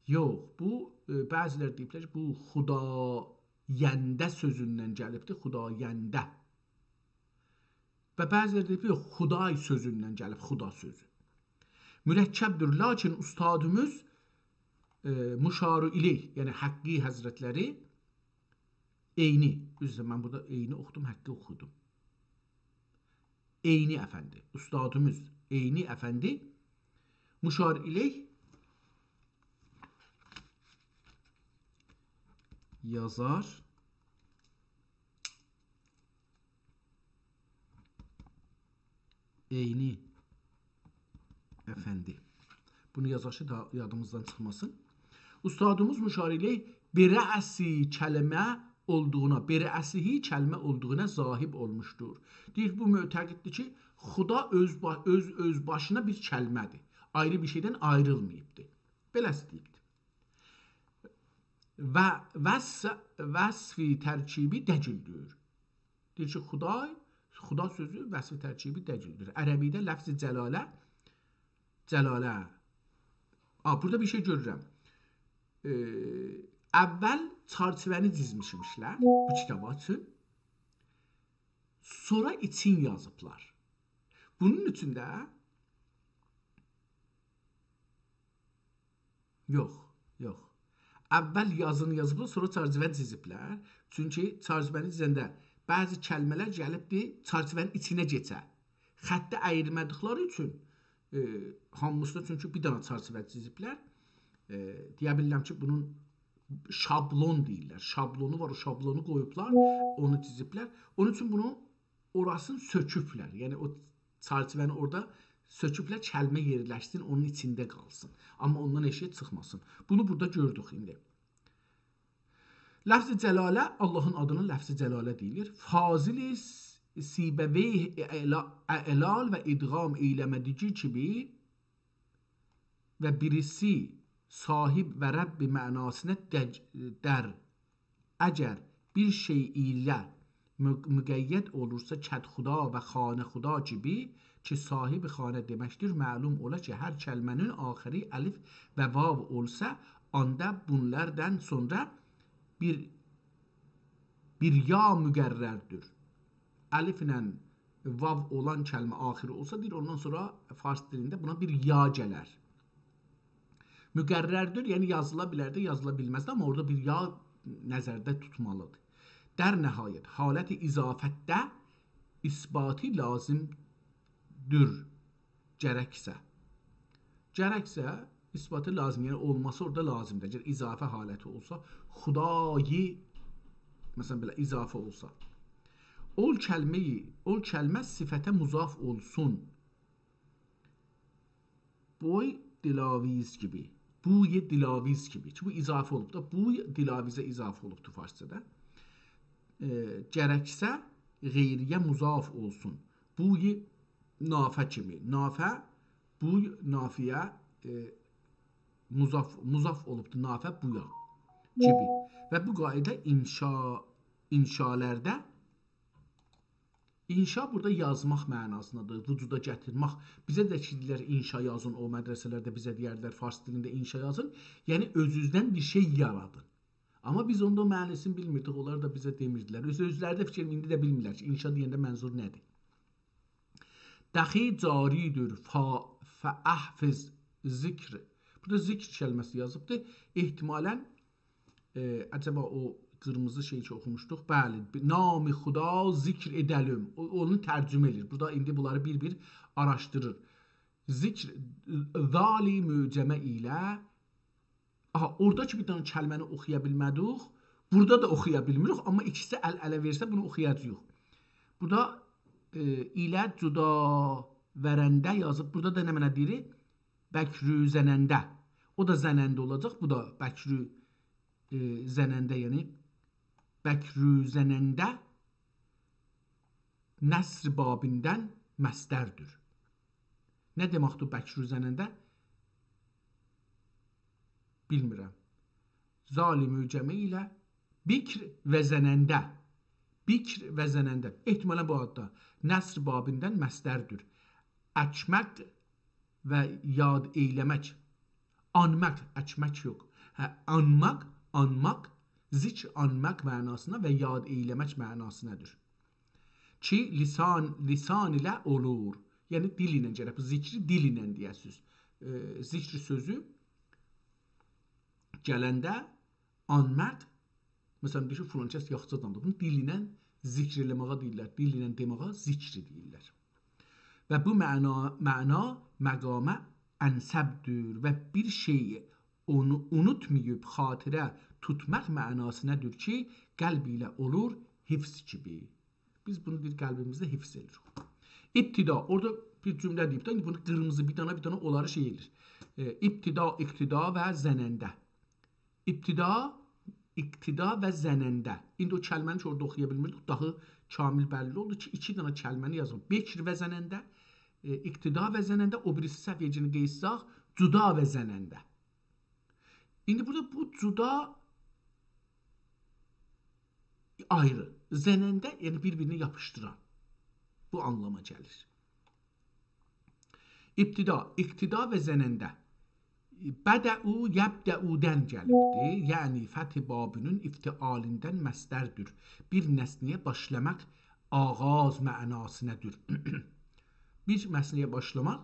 یوخ، بو، ائ، بعضی‌لر دئییبلر کی، بو خداینده سؤزوندن گلیبدیر، خداینده. و بعضی‌لر دئییب، یوخ، خدای سؤزوندن گلیب، خدا سؤزو. مرکبدیر، لاکین اوستادیمیز، ائ، مشار الیه، یعنی حقی حضرتلری، عینی، عذر ایسته‌ییرم، من بورادا عینی اوخودوم، حقی اوخودوم. عینی افندی، اوستادیمیز عینی افندی مشار الیه یازار. عینی افندی. بونو یازاق کی، دا یادیمیزدان چیخماسین. اوستادیمیز مشاری‌لی برأسی کلمه اولدوغونا، برأسه کلمه اولدوغونا ذاهب اولموشدور. دئییر، بو معتقددیر کی، خدا اؤز، با-، اؤز، اؤز باشینا بیر کلمه‌دیر. آیری بیر شئیدن آیریلماییبدیر. بئله‌سی دئییبدیر. و وص-، وصف ترکیبی دئییلدیر. دئییر کی، خدای، خدا سؤزو وصف ترکیبی دئییلدیر. عربی‌ده لفظ جلاله، جلاله. آ، بورادا بیر شئی گؤرورم. ائ، اول چرچیوه‌نی چیزمیشمیشلر بو کیتابا اوچون. سونرا ایچین یازیبلار. بونون اوچون ده یوخ، یوخ. اول یازینی یازیبلار، سونرا چرچیوه‌نی چیزیبلر. چونکی چرچیوه‌نی چیزنده بعضی کلمه‌لر گلیبدی، چرچیوه‌نین ایچینه کئچه. خطی اییرمه‌دیکلری اوچون، ائ، هامیسینا چونکی بیر دنه چرچیوه چیزیبلر. ائ، دئیه بیلیرم کی، بونون شابلون دئییرلر. شابلونو وار، او شابلونو قویوبلار، اونو چیزیبلر. اونون اوچون بونو اوراسینی سؤکوبلر. یعنی او چرچیوه‌نی اورادا سؤکوبلر، کلمه یئرلشسین، اونون ایچینده قالسین. آمما اوندان ائشییه چیخماسین. بونو بورادا گؤردوک ایندی. لفظ جلاله، آللاهین آدینا لفظ جلاله دئییلیر. فاضل س-، سیبویه اعلا-، اعلال و ادغام ائیله‌مه‌دیگی کیمی و بیریسی صاحب و رب معناسینا دگ-، در. اگر بیر شئی ایله مق-، مقید اولورسا، کدخدا و خانه‌خدا کیمی، کی، صاحب خانه دئمکدیر، معلوم اولا کی، هر کلمه‌نین آخیری الف و واو اولسا، آندا بونلاردان سونرا بیر، بیر یا مقرردیر. الفله واو اولان کلمه آخیری اولسا، دئییر، اوندان سونرا فارس دیلینده بونا بیر یا گلر. مقرردیر، یعنی یازیلا بیلر ده، یازیلا بیلمز ده، آمما اورادا بیر یا نظرده توتمالیدیر. در نهایت، حالت اضافتده اثباتی لازمدیر. گرکسه. گرکسه اثباتی لازم، یعنی اولماسی اورادا لازمدیر. اگر اضافه حالتی اولسا، خدایی، مثلا، بئله اضافه اولسا. اول کلمه‌یی، اول کلمه صفته مضاف اولسون. بوی دلاویز کیمی. بوی دلاویز کیمی. کی، بو اضافه اولوب دا. بوی دلاویزه اضافه اولوبدور فارسجادا. ائ، گرکسه غیریه مضاف اولسون. بوی نافه کیمی. نافه، بوی نافه‌یه، ائ، مضاف، مضاف اولوبدور. نافه بویا کیمی. و بو قایدا انشا، انشالاردا انشا بورادا یازماق معناسیندادیر، وجودا گتیرمک. بیزه ده کی دئییرلر، انشا یازین، او مدرسه‌لرده بیزه دئیردیلر، فارس دیلینده انشا یازین. یعنی، اؤزونوزدن بیر شئی یارادین. آمما بیز اوندا معنی‌سینی بیلمیردیک، اونلار دا بیزه دئمیردیلر. اؤز، اؤزلری ده فیکر، ایندی ده بیلمیرلر کی، انشا دئینده منظور نه‌دیر. دخی جاری‌دیر، فا-، فاحفظ ذکر. بورادا ذکر کلمه‌سی یازیبدیر. احتمالاً ائ، عجبا او قیرمیزی شئی کی اوخوموشدوق؟ بلی، بی-، نام خدا ذکر ائده‌لیم. او، اونو ترجمه ائله‌ییر. بورادا ایندی بونلاری بیر-بیر آراشدیریر. ذکر، ذالی معجمه ایله. آها، اورادا کی بیر دنه کلمه‌نی اوخویا بیلمه‌دیک، بورادا دا اوخویا بیلمیریک، آمما ایکیسی ال-اله وئرسه بونو اوخویاجاغیق. بورادا، ائ، ایله جدا ورنده یازیب. بورادا دا نمنه دئییر؟ بکرو زننده. او دا زننده اولاجاق، بو دا بکرو، ائ، زننده، یعنی بکرو زننده نصر بابیندن مصدردیر. نه دئمکدیر بکرو زننده؟ بیلمیرم. ذالی معجمه ایله بکر و زننده. بکر و زننده. احتمالاً بو آددا نصر بابیندن مصدردیر. اکمک و یاد ائیله‌مک. آنماق، اکمک یوخ. هه، آنماق، آنماق، ذکر آنماق معناسینا و یاد ائیله‌مک معناسینادیر. کی، لسان، لسان ایله اولور. یعنی، دیل ایله گرک. بو ذکری دیل ایله دئیه‌سینیز. ائ، ذکر سؤزو گلنده آنماق، مثلا، دئییر کی، فلان کس یاخشی آدامدیر. بونو دیل ایله ذکر ائله‌مه‌یه دئییرلر، دیل ایله دئمه‌یه ذکر دئییرلر. و بو معنا، معنا مقامه انسبدیر و بیر شئیی اونو اونوتماییب خاطره توتماق معناسینادیر کی، قلب ایله اولور حفظ کیمی. بیز بونو دئییر، قلبیمیزده حفظ ائدیریک. ابتدا، اورادا بیر جمله دئییب ده، ایندی بونو قیرمیزی بیر دنه، بیر دنه اونلاری شئی ائله‌ییر. ائ، ابتدا، اقتدا و زننده. ابتدا، اقتدا و زننده. ایندی او کلمه‌نی کی، اورادا اوخویا بیلمیردیک، داها کامل بللی اولدو کی، ایکی دنه کلمه‌نی یازیب. بکر و زننده، ائ، اقتدا و زننده، او بیریسی صفحه‌یه گئنه قئییتساق، جدا و زننده. ایندی بورادا بو جدا آیری، زننده، یعنی بیر-بیرینه یاپیشدیران. بو آنلاما گلیر. ابتدا، اقتدا و زننده. بدأوا یبدأودن گلیبدیر. یعنی فتح بابی‌نین افتعالیندن مصدردیر. بیر نسنه‌یه باشلاماق آغاز معناسینادیر. بیر نسنه‌یه باشلاماق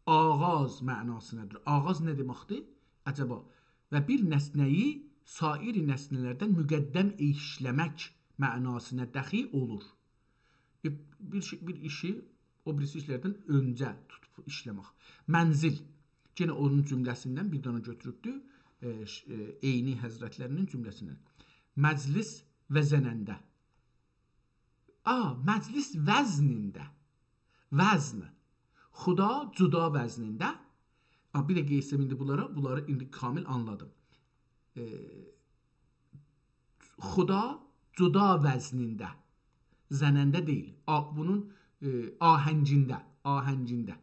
آغاز معناسینادیر. آغاز نه دئمکدیر عجبا؟ و بیر نسنه‌یی سایر نسنه‌لردن مقدم ائیشله‌مک معناسینا دخی اولور. بیر، بیر شئی، بیر ایشی او بیریسی ایشلردن اؤنجه توتوب ایشله‌مک. منزل. یئنه اونون جمله‌سیندن بیر دنه گؤتوروبدو. ائ، ش-، ائ، عینی حضرتلری‌نین جمله‌سیندن. مجلس و زننده. آ، مجلس وزنینده. وزن. خدا جدا وزنینده. آ، بیر ده قئییتسم ایندی بونلارا، بونلاری ایندی کامل آنلادیم. ائ، خدا جدا وزنینده. زننده دئییل. آ، بونون، ائ، آهنگینده، آهنگینده.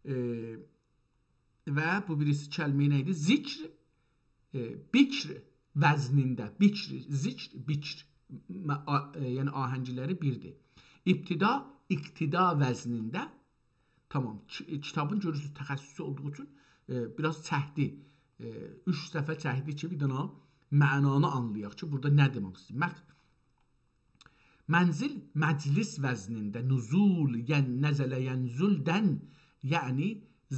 ائ، و بو بیریسی کلمه نه ایدی؟ ذکر، ائ، بکر وزنینده. بکر، ذکر، بکر. م-، آ-، ائ، یعنی آهنگلری بیردیر. ابتدا، اقتدا وزنینده. تامام. کی-، کیتابین گؤرورسونوز تخصصی اولدوغو اوچون، ائ، بیر آز چکدی. ائ، اوچ صفحه چکدی کی، بیر دنه معنانی آنلایاق کی، بورادا نه دئمک ایسته‌ییر. مک-، منزل، مجلس وزنینده، نزول، ین-، نزل ینزلدن، یعنی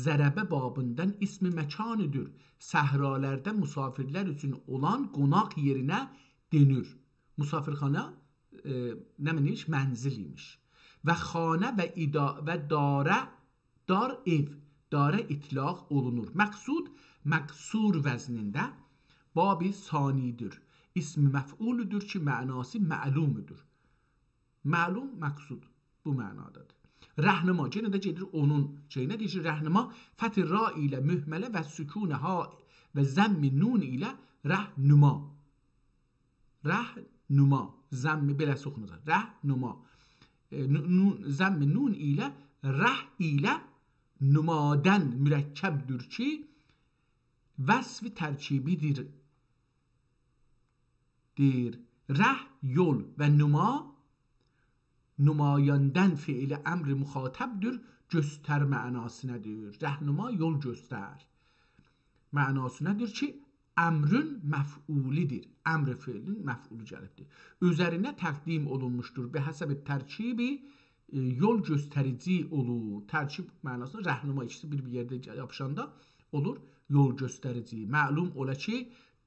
ضرب بابیندان اسم مکانیدیر. صحرالاردا مسافرلر اوچون اولان قوناق یئرینه دئنیر. مسافرخانا، ائ، نمنه‌یمیش؟ منزل ایمیش. و خانه و ادا-، و داره، دار ائو، داره اطلاق اولونور. مقصود، مقصور وزنینده، باب ثانی‌دیر. اسم مفعولودور کی، معناسی معلومودور. معلوم، مقصود. بو معنادادیر. رهنما، یئنه ده گئدیر اونون شئیینه، دئییر کی، رهنما، فتح را ایله مهمله و سکون هاء و ضم نون ایله رهنما. رهنما، ضمی بئله‌سی اوخوناجاق. رهنما. ائ، نو-، نون، ضم نون ایله، ره ایله، نمادن مرکبدیر کی، وصف ترکیبی‌دیر. دئییر، ره یول و نما، نمایاندن فعل امر مخاطبدیر، گؤستر معناسینادیر. رهنما یول گؤستر معناسینادیر کی، امرین مفعولودور. امر فعلین مفعولو گلیبدیر. اوزرینه تقدیم اولونموشدور. به حسب ترکیبی، ائ، یول گؤستریجی اولور. ترکیب معناسیندا رهنما ایکیسی بیر، بیر یئرده گل-، یاپیشاندا اولور یول گؤستریجی. معلوم اولا کی،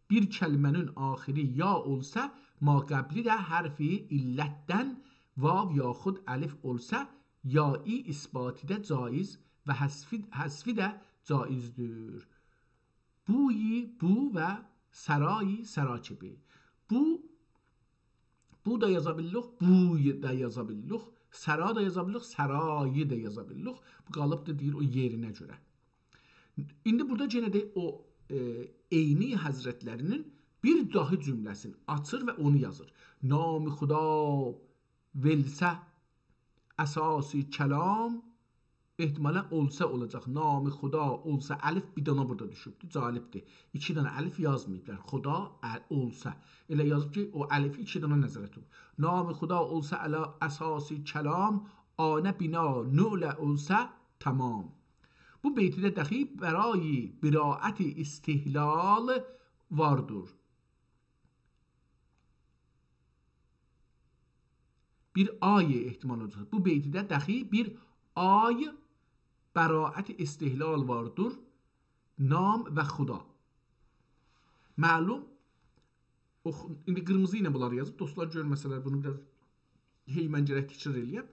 بیر کلمه‌نین آخری یا اولسا، ماقبلی ده حرف علتدن، واو یاخود الف اولسا، یایی اثباتی ده جایز و حذفی، حذفی ده جایزدیر. بویی، بو و سرایی، سرا کیمی. بو، بو دا یازا بیلیریک، بوی دا یازا بیلیریک، سرا دا یازا بیلیریک، سرایی دا یازا بیلیریک. بو قالیبدیر، دئییر، او یئرینه گؤره. ایندی بورادا یئنه ده او، ائ، عینی حضرتلری‌نین بیر داهی جمله‌سینی آچیر و اونو یازیر. نام خدا ولسه اساس کلام، احتمالاً اولسا اولاجاق. نام خدا اولسا، الف بیر دانا بورادا دوشوبدور، جالبدیر. ایکی دانا الف یازماییبلار. خدا ال-، اولسا. ائله یازیب کی، او الفی ایکی دانا نظرده توتوب. نام خدا اولسا علی اساس کلام، آنه بنا نعل اولسا تمام. بو بیتده دخی برای براءت استحلال واردیر. بیر آی احتمال اولاجاق. بو بیتده دخی بیر آی براءت استحلال واردیر. نام و خدا. معلوم، اوخ-، ایندی قیرمیزی ایله بونلاری یازیب. دوستلار گؤرمه‌سه‌لر بونو بیر آز هی من گرک تکرار ائله‌یم.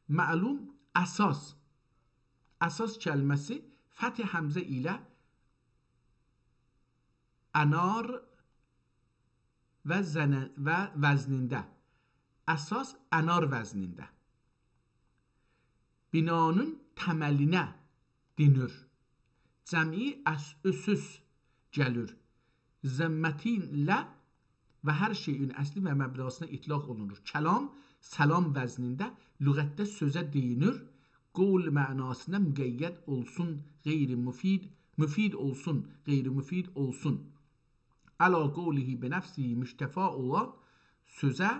معلوم، اساس. اساس کلمه‌سی فتح همزه ایله انار و زنه-، و وزنینده. اساس انار وزنینده. بنانین تملینه دئنیر. جمعی اس-، اسس گلیر. ضمتین له و هر شئیین اصلی و مبناسینا اطلاق اولونور. کلام، سلام وزنینده، لغتده سؤزه دئیینیر، قول معناسینا مقید اولسون، غیر مفید، مفید اولسون، غیر مفید اولسون. علی قوله بنفسه، مکتفا اولان سؤزه،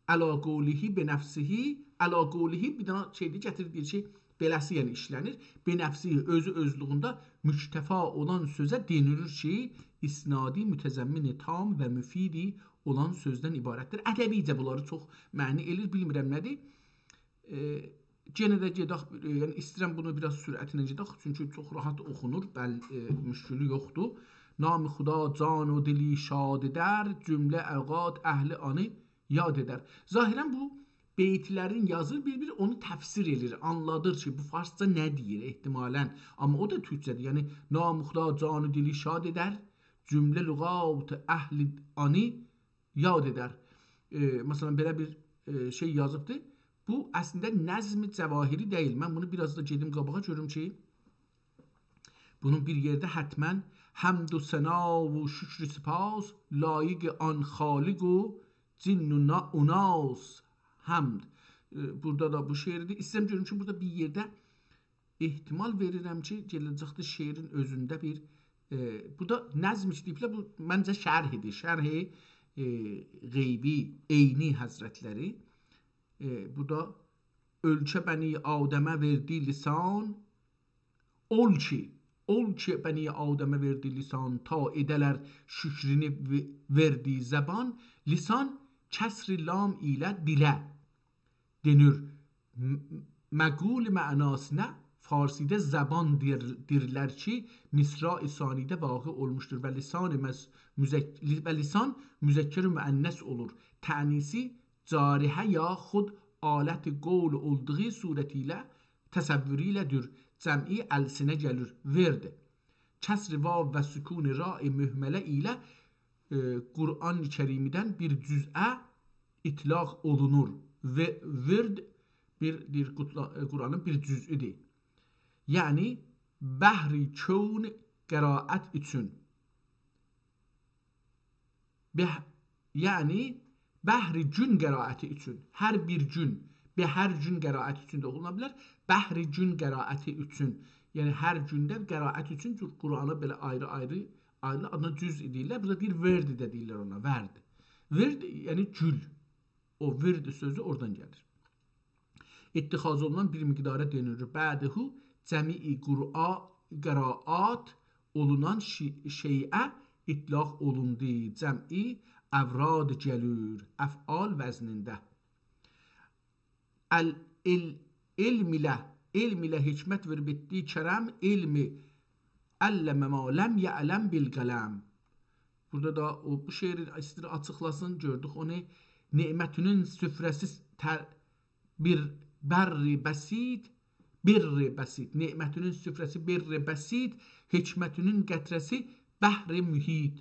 علی قوله بنفسه، علی قوله بیر دنه شئیدیر، گتیریر، دئییر کی، بئله‌سی، یعنی ایشله‌نیر. بنفسه، اؤزو اؤزلویونده مکتفا اولان سؤزه دئنیلیر کی، اسنادی متضمن تام و مفیدی اولان سؤزدن عبارتدیر. ادبیجه بونلاری چوخ معنی ائله‌ییر، بیلمیرم نه‌دیر. ائ، یئنه ده گئدک، ائ، یعنی ایسته‌ییرم بونو بیر آز سرعتله گئدک، چونکی چوخ راحت اوخونور، بل-، ائ، مشکلی یوخدور. نام خدا جان و دلی شاد ائدر، جمله اوقات اهل آنی یاد ائدر. ظاهراً بو بیتلرین یازیر، بیر-بیر اونو تفسیر ائله‌ییر، آنلادیر کی، بو فارسجا نه دئییر احتمالاً. آمما او دا تورکجه‌دیر. یعنی، نام خدا جان و دلی شاد ائدر، جمله لغات اهل آنی یاد ائدر. ائ، مثلاً، بئله بیر، ائ، شئی یازیبدی. بو اصلینده نظم جواهری دئییل. من بونو بیر آز دا گئدیم قاباغا، گؤروم کی، بونون بیر یئرده حتماً حمد و ثنا و شکر و سپاس لایق آن خالق و جن و نا-، و ناس حمد. ائ، بورادا دا بو شعردیر. ایسته‌ییرم گؤروم کی، بورادا بیر یئرده احتمال وئریرم کی، گله‌جکده شعرین اؤزونده بیر، ائ، بو دا نظم ایشله‌ییبلر، بو منجه شرحیدیر، شرح، ائ، غیبی، عینی حضرتلری. ائ، بو دا اؤلکه بنی آدمه وئردی لسان، اول کی، اول کی بنی آدمه وئردی لسان، تا ائده‌لر شکرینی و-، وئردی زبان، لسان کسر لام ایله دیله دئنیر. م-، مقول معناسینا فارسیده زبان دئییر-، دئییرلر کی، مصراع ثانی‌ده واقع اولموشدور و لسان مز-، مذک-، و لسان مذکر مؤنث اولور. تأنیثی جارحه یا خود آلت قول اولدوغو صورتیله، تصووری ایله دور، جمعی السنه گلیر، ورد. کسر واو و سکون راء مهمله ایله، ائ، قرآن کریمدن بیر جزئه اطلاق اولونور. و-، ورد بیر، دئییر، قوتلا-، ائ، قرآنین بیر جزئودور. یعنی، بهر کون قرائت اوچون. به-، یعنی، بهر گون قرائتی اوچون. هر بیر گون، به هر گون قرائتی اوچون ده اوخونا بیلر. بهر گون قرائتی اوچون. یعنی، هر گونده قرائت اوچون قرآنی بئله آیری-آیری، آیری آدینا جزء دئییرلر. بورادا دئییر، ورد ده دئییرلر اونا، ورد. ورد، یعنی گول. او ورد سؤزو اورادان گلیر. اتخاذ اولونان بیر مقدارا دئنیلیر. بعده جمیع قرآ-، قرائات اولونان شی-، شیئه اطلاق اولوندو. جمعی اوراد گلیر، افعال وزنینده. ال-، ال-، علم ایله، علم ایله حکمت وئریب ائتدیگی کرم، علم علم ما لم یعلم بالقلم. بورادا دا او، بو شعری ایسته‌ییر آچیقلاسین، گؤردوک اونو. نعمتونون سفره‌سی تر-، بیر بر بسیط، بر بسیط. نعمتونون سفره‌سی بر بسیط، حکمتونون قطره‌سی بحر محیط.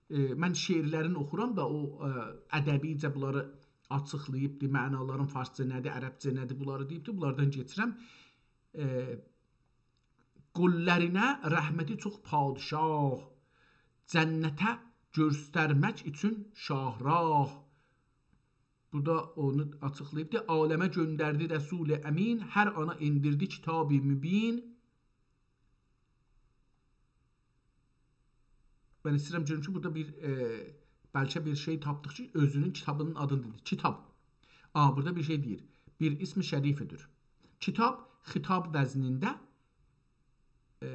ائ، من شعرلرین اوخورام دا، او، ائ، ادبیجه بونلاری آچیقلاییبدی، معنالارین فارسجا نه‌دیر، عربجه نه‌دیر، بونلاری دئییبدی، بونلاردان کئچیرم. ائ، قوللارینه رحمتی چوخ پادشاه، جنته گؤسترمک اوچون شاهراه. بورادا اونو آچیقلاییبدی. عالمه گؤندردی رسول امین، هر آنا ائندیردی کتاب مبین. من ایسته‌ییرم گؤروم کی، بورادا بیر، ائ، بلکه بیر شئی تاپدیق کی، اؤزونون کیتابینین آدینی دئدی. کیتاب. آ، بورادا بیر شئی دئییر. بیر اسم شریفدیر. کیتاب، خطاب وزنینده، ائ،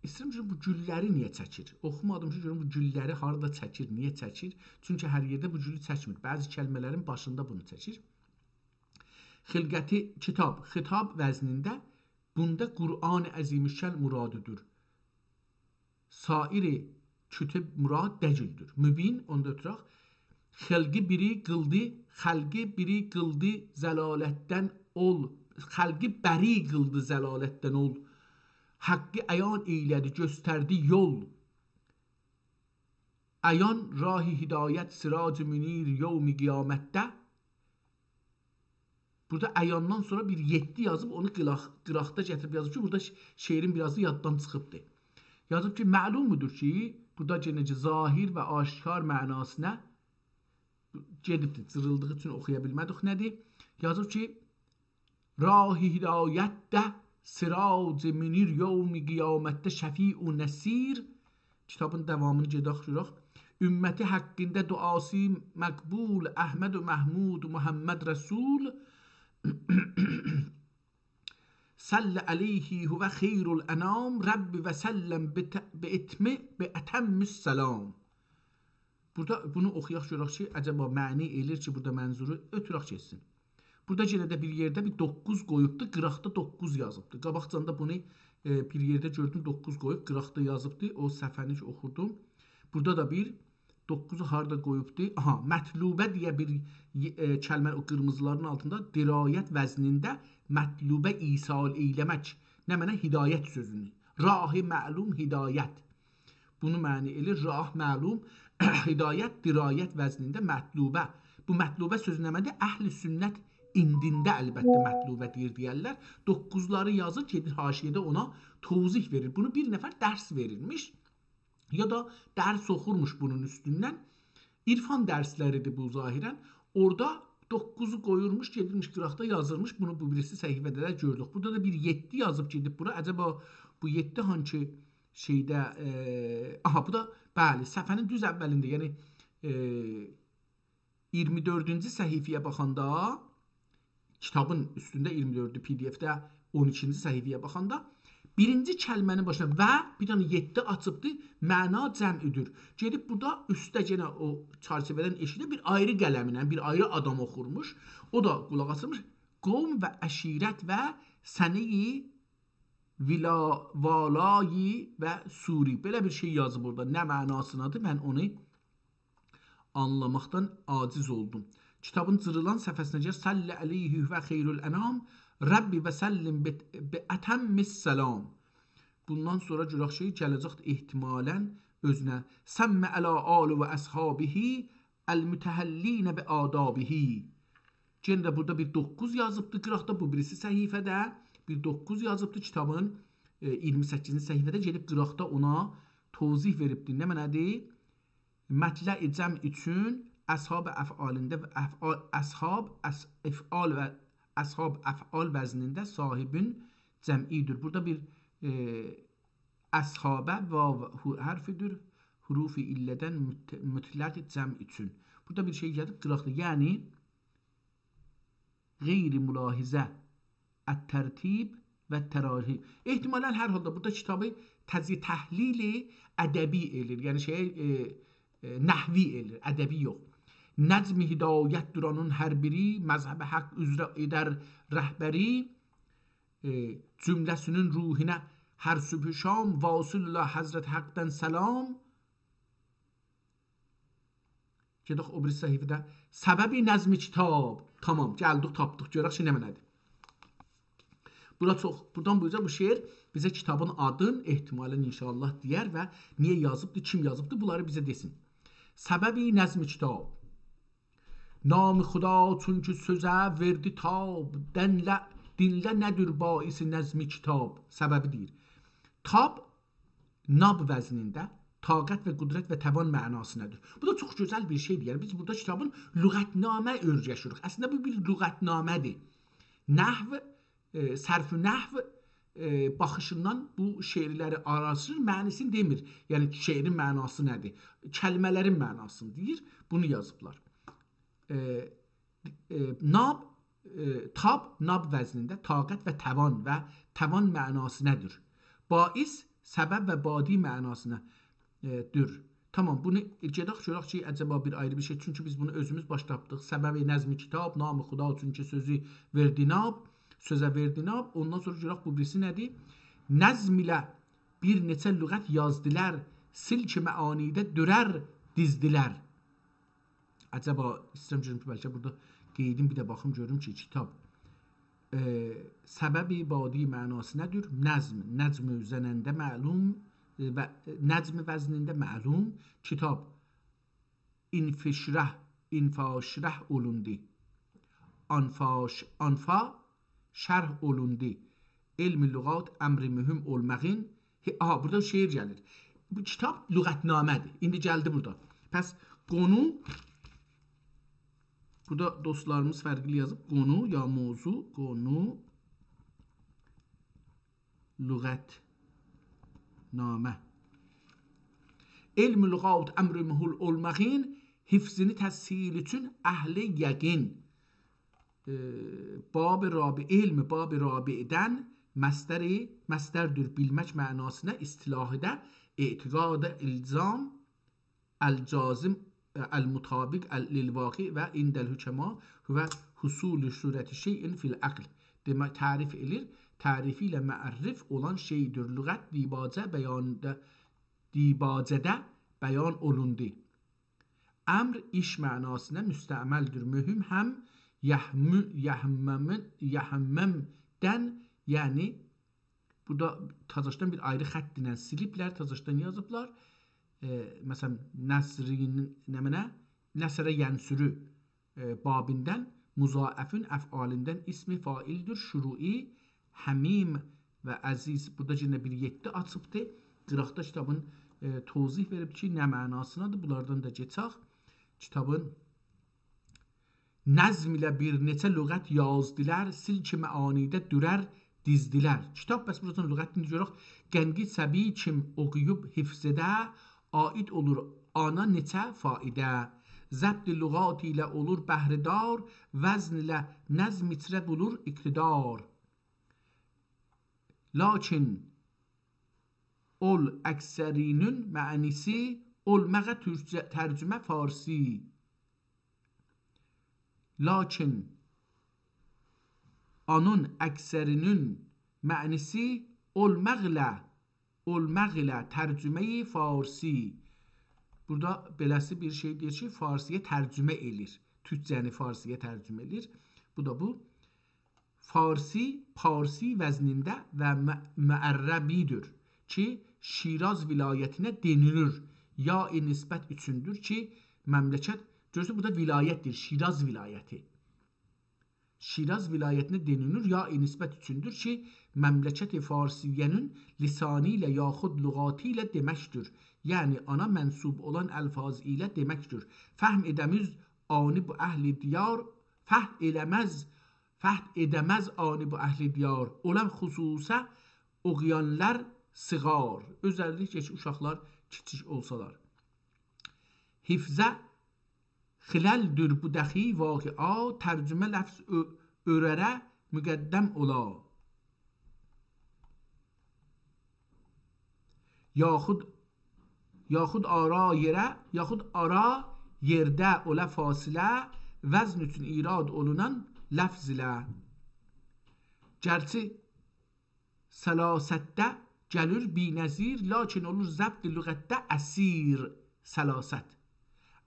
ایسته‌ییرم گؤروم بو گوللری نییه چکیر؟ اوخومادیم کی، گؤروم بو گوللری هاردا چکیر، نییه چکیر؟ چونکی هر یئرده بو گولو چکمیر. بعضی کلمه‌لرین باشیندا بونو چکیر. خلقتی کیتاب، خطاب وزنینده، بوندا قرآن عظیم‌الشأن مرادیدیر. سایر کتب مراد دئییلدیر. مبین، اوندا اوتوراق. خلقی بیری قیلدی، خلقی بیری قیلدی ضلالتدن اول، خلقی بری قیلدی ضلالتدن اول. حقی عیان ائیله‌دی، گؤستردی یول. عیان راه هدایت، سراج منیر یوم قیامتده. بورادا عیاندان سونرا بیر یئددی یازیب، اونو قیراق-، قیراقدا گتیریب یازیب کی، بورادا ش-، شعرین بیر آزی یاددان چیخیبدی. یازیب کی، معلومدور کی، بورادا یئنه کی، ظاهر و آشکار معناسینا گئدیبدیر. جیریلدیغی اوچون اوخویا بیلمه‌دیک نه‌دیر. یازیب کی، راه هدایتده سراج منیر، یوم قیامتده شفیع و نصیر. کیتابین داوامینی گئدک گؤرک. امتی حقینده دعاسی مقبول، احمد و محمود و محمد رسول. صل علیه هو خیر الانام، رب و سلم بت-، باتم-، باتم السلام. بورادا بونو اوخویاق گؤرک کی، عجبا معنی ائله‌ییر کی، بورادا منظورو اؤتورک گئتسین. بورادا یئنه ده بیر یئرده بیر دوققوز قویوبدو، قیراقدا دوققوز یازیبدی. قاباقجان دا بونو، ائ، بیر یئرده گؤردوم، دوققوز قویوب، قیراقدا یازیبدی. او صفحه‌نی کی اوخوردوم. بورادا دا بیر دوققوزو هاردا قویوبدو؟ آها، مطلوبه دئیه بیر، ائ، کلمه او قیرمیزیلارین آلتیندا درایت وزنینده مطلوبه ایصال ائیله‌مک. نمنه؟ هدایت سؤزونو. راه معلوم هدایت. بونو معنی ائله‌ییر. راه معلوم، هدایت، درایت وزنینده مطلوبه. بو مطلوبه سؤزو نمنه‌دیر؟ اهل سنت ایندینده البته مطلوبه دئییر، دئیرلر. دوققوزلاری یازیر، گئدیر حاشیه‌ده اونا توضیح وئریر. بونو بیر نفر درس وئریرمیش. یا دا درس اوخورموش بونون اوستوندن. عرفان درسلری‌دیر بو ظاهراً. اورادا دوققوزو قویورموش، گئدیرمیش قیراقدا یازیرمیش. بونو بو بیریسی صفحه‌ده ده گؤردوک. بورادا دا بیر یئددی یازیب گئدیب بورا. عجبا بو یئددی هانسی شئیده، ائ، آها، بو دا، بلی، صفحه‌نین دوز اولینده، یعنی، ائ، اییرمی دؤردونجو صفحه‌یه باخاندا، کیتابین اوستونده اییرمی دؤردو، پی دی اف‌ده اون ایکینجی صفحه‌یه باخاندا، بیرینجی کلمه‌نین باشینا «و» بیر دنه یئددی آچیبدی، معنا جمعی‌دیر. گئدیب بورادا اوسته یئنه او چرچیوه‌دن ائشیکده بیر آیری قلمله، بیر آیری آدام اوخورموش. او دا قولاق آسیرمیش. «قوم و عشیرت و سنه‌ی ولا-، والای و سوری». بئله بیر شئی یازیب اورادا. نه معناسینادیر؟ من اونو آنلاماقدان عاجز اولدوم. کیتابین جیریلان صفحه‌سینه گل، «صل علیه هو خیر الانام، رب و سلم بت-، باتم السلام». بوندان سونرا گؤرک کی، گله‌جکدیر احتمالاً اؤزونه. «سم علی آل و اصحابه المتحلین بآدابه». یئنه ده بورادا بیر دوققوز یازیبدی قیراقدا، بو بیریسی صفحه‌ده بیر دوققوز یازیبدی کیتابین، ائ، اییرمی سککیزینجی صفحه‌ده گئدیب قیراقدا اونا توضیح وئریبدی. نمنه‌دیر؟ مطلع جمع اوچون اصحاب افعالینده و افعال، اصحاب، اص-، افعال و اصحاب افعال وزنینده صاحبین جمعی‌دیر. بورادا بیر، ائ، اصحابه واو حو-، حرفی‌دیر. حروف عله‌دن مت-، مطلق جمع اوچون. بورادا بیر شئی گلیب قیراقدا. یعنی، غیر ملاحظه، الترتیب و تراحیب. احتمالاً هر حالدا بورادا کیتابی تجزیه تحلیل ادبی ائله‌ییر. یعنی شئی، ائ، ائ، نحوی ائله‌ییر، ادبی یوخ. «نظم هدایت‌دورانین هر بیری، مذهب حق اوزره ائدر رهبری. ائ، جمله‌سینین روحونه هر صبح و شام، واصل اولا حضرت حقدن سلام». گئدک او بیری صفحه‌ده. «سبب نظم کتاب». تامام، گلدیک، تاپدیق. گؤرک کی، نمنه‌دیر. بورا چوخ، بورادان بو اوزه بو شعر بیزه کیتابین آدین احتمالاً ان‌شاءالله دئیر و نییه یازیبدی، کیم یازیبدی، بونلاری بیزه دئسین. سبب نظم کتاب. نام خدا چونکه سؤزه وئردی تاب، دینله، دینله نه‌دیر باعث نظم کتاب؟ سببی دئییر. تاب، ناب وزنینده، طاقت و قدرت و توان معناسیندادیر. بو دا چوخ گؤزل بیر شئی‌دیر. یعنی، بیز بورادا کیتابین لغت‌نامه اؤیره‌شیریک. اصلینده، بو بیر لغت‌نامه‌دیر. نحو، ائ، صرف نحو، ائ، باخیشیندان بو شعرلری آراشدیریر، معنی‌سینی دئمیر. یعنی، شعرین معناسی نه‌دیر؟ کلمه‌لرین معناسینی دئییر، بونو یازیبلار. ائ، ائ، ناب، ائ، تاب، ناب وزنینده طاقت و توان و توان معناسیندادیر. باعث، سبب و بادی معناسینا، ائ، دور. تامام، بونو گئدک گؤرک کی، عجبا بیر آیری بیر شئی. چونکی بیز بونو اؤزوموز باش تاپدیق. سبب نظم کتاب، نام خدا چونکه سؤزه وئردی ناب، سؤزه وئردی ناب. اوندان سونرا گؤرک بو بیریسی نه‌دیر؟ نظم ایله بیر نئچه لغت یازدیلار، سلک معانیده دورر دیزدیلر. عجبا، ایسته‌ییرم گؤروم کی، بلکه بورادا قئییدیم، بیر ده باخیم گؤروم کی، کیتاب، ائ، سبب بادی معناسی نه‌دیر؟ نظم، نظم زننده معلوم، ائ، و نظم وزنینده معلوم. کتاب انفشرح، انفاشرح اولوندو. انفاش-، انفا شرح اولوندو. علم لغات امر مهم اولماغین هی-، آها، بورادا شعر گلیر. بو کیتاب لغت‌نامه‌دیر. ایندی گلدی بورادا. پس قونو، بورادا دوستلاریمیز فرقلی یازیب. قونو یا موضوع، قونو، لغت‌نامه. علم لغات امر مهم اولماغین، حفظینی تسهیل اوچون اهل یقین. ائ، باب رابع، علم باب رابعدن مصدری، مصدردیر بیلمک معناسینا اصطلاحدا اعتقاد الزام، الجازم، ائ، المطابق ال-، للواقع و عند الحکما هو حصول صورت شیء فی العقل. دئمک، تعریف ائلیر، تعریفی ایله معرف اولان شئیدیر. لغت دیباجه بیاندا، دیباجه‌ده بیان اولوندو. امر ایش معناسینا مستعملدیر. مهم هم یهم-، یهمم-، یهممدن، یعنی بورادا تازاشدان بیر آیری خط ایله سیلیبلر، تازاشدان یازیبلار. ائ، مثلا، نصرین، نمنه؟ نصر ینصرو، ائ، بابیندن، مضاعفین افعالیندن اسم فاعلدیر. شروعی، حمیم و عزیز. بورادا یئنه بیر یئددی آچیبدی. قیراقدا کیتابین، ائ، توضیح وئریب کی، نه معناسینادیر. بونلاردان دا کئچک. کیتابین نظم ایله بیر نئچه لغت یازدیلار، سیلک معانیده دورر دیزدیلر. کیتاب، بس بورادان لغتینی گؤرک. قنقی صبی کیم اوخویوب حفظ ائده، عاید اولور آنا نئچه فایده. ضبط لغات ایله اولور بهره‌دار، وزن ایله نظم ایچره بولور اقتدار. لاکین اول اکثرینین معنیسی، اولماغا تورکجه ترجمه فارسی. لاکین آنون اکثرینین معنیسی اولماقلا، اولماق ایله ترجمه‌ی فارسی. بورادا بئله‌سی بیر شئی دئییر کی، فارسی‌یه ترجمه ائلیر. تورکجه‌نی فارسی‌یه ترجمه ائلیر. بو دا بو. فارسی، پارسی وزنینده و م-، معربی‌دیر کی، شیراز ولایتینه دئنیلیر. یاء نسبت اوچوندور کی، مملکت، گؤرورسونوز، بورادا ولایت دئییر، شیراز ولایتی. شیراز ولایتینه دئنیلیر، یاء نسبت اوچوندور کی، مملکت فارسیه‌نین لسانی ایله یاخود لغاتی ایله دئمکدیر. یعنی، آنا منسوب اولان الفاظ ایله دئمکدیر. فهم ائده‌مز آنی بو اهل دیار، فهم ائله‌مز، فهم ائده‌مز آنی بو اهل دیار، اولان خصوصا اوخویانلار صغار. اؤزللیکله کی، اوشاقلار کیچیک اولسالار. حفظه خللدیر بو دخی واقعا، ترجمه لفظ اؤ-، اؤرره مقدم اولا. یاخود، یاخود آرا یئره، یاخود آرا یئرده اولا فاصله، وزن اوچون ایراد اولونان لفظ ایله. گرچی سلاستده گلیر بی‌نظیر، لاکین اولور ضبط لغتده اسیر. سلاست.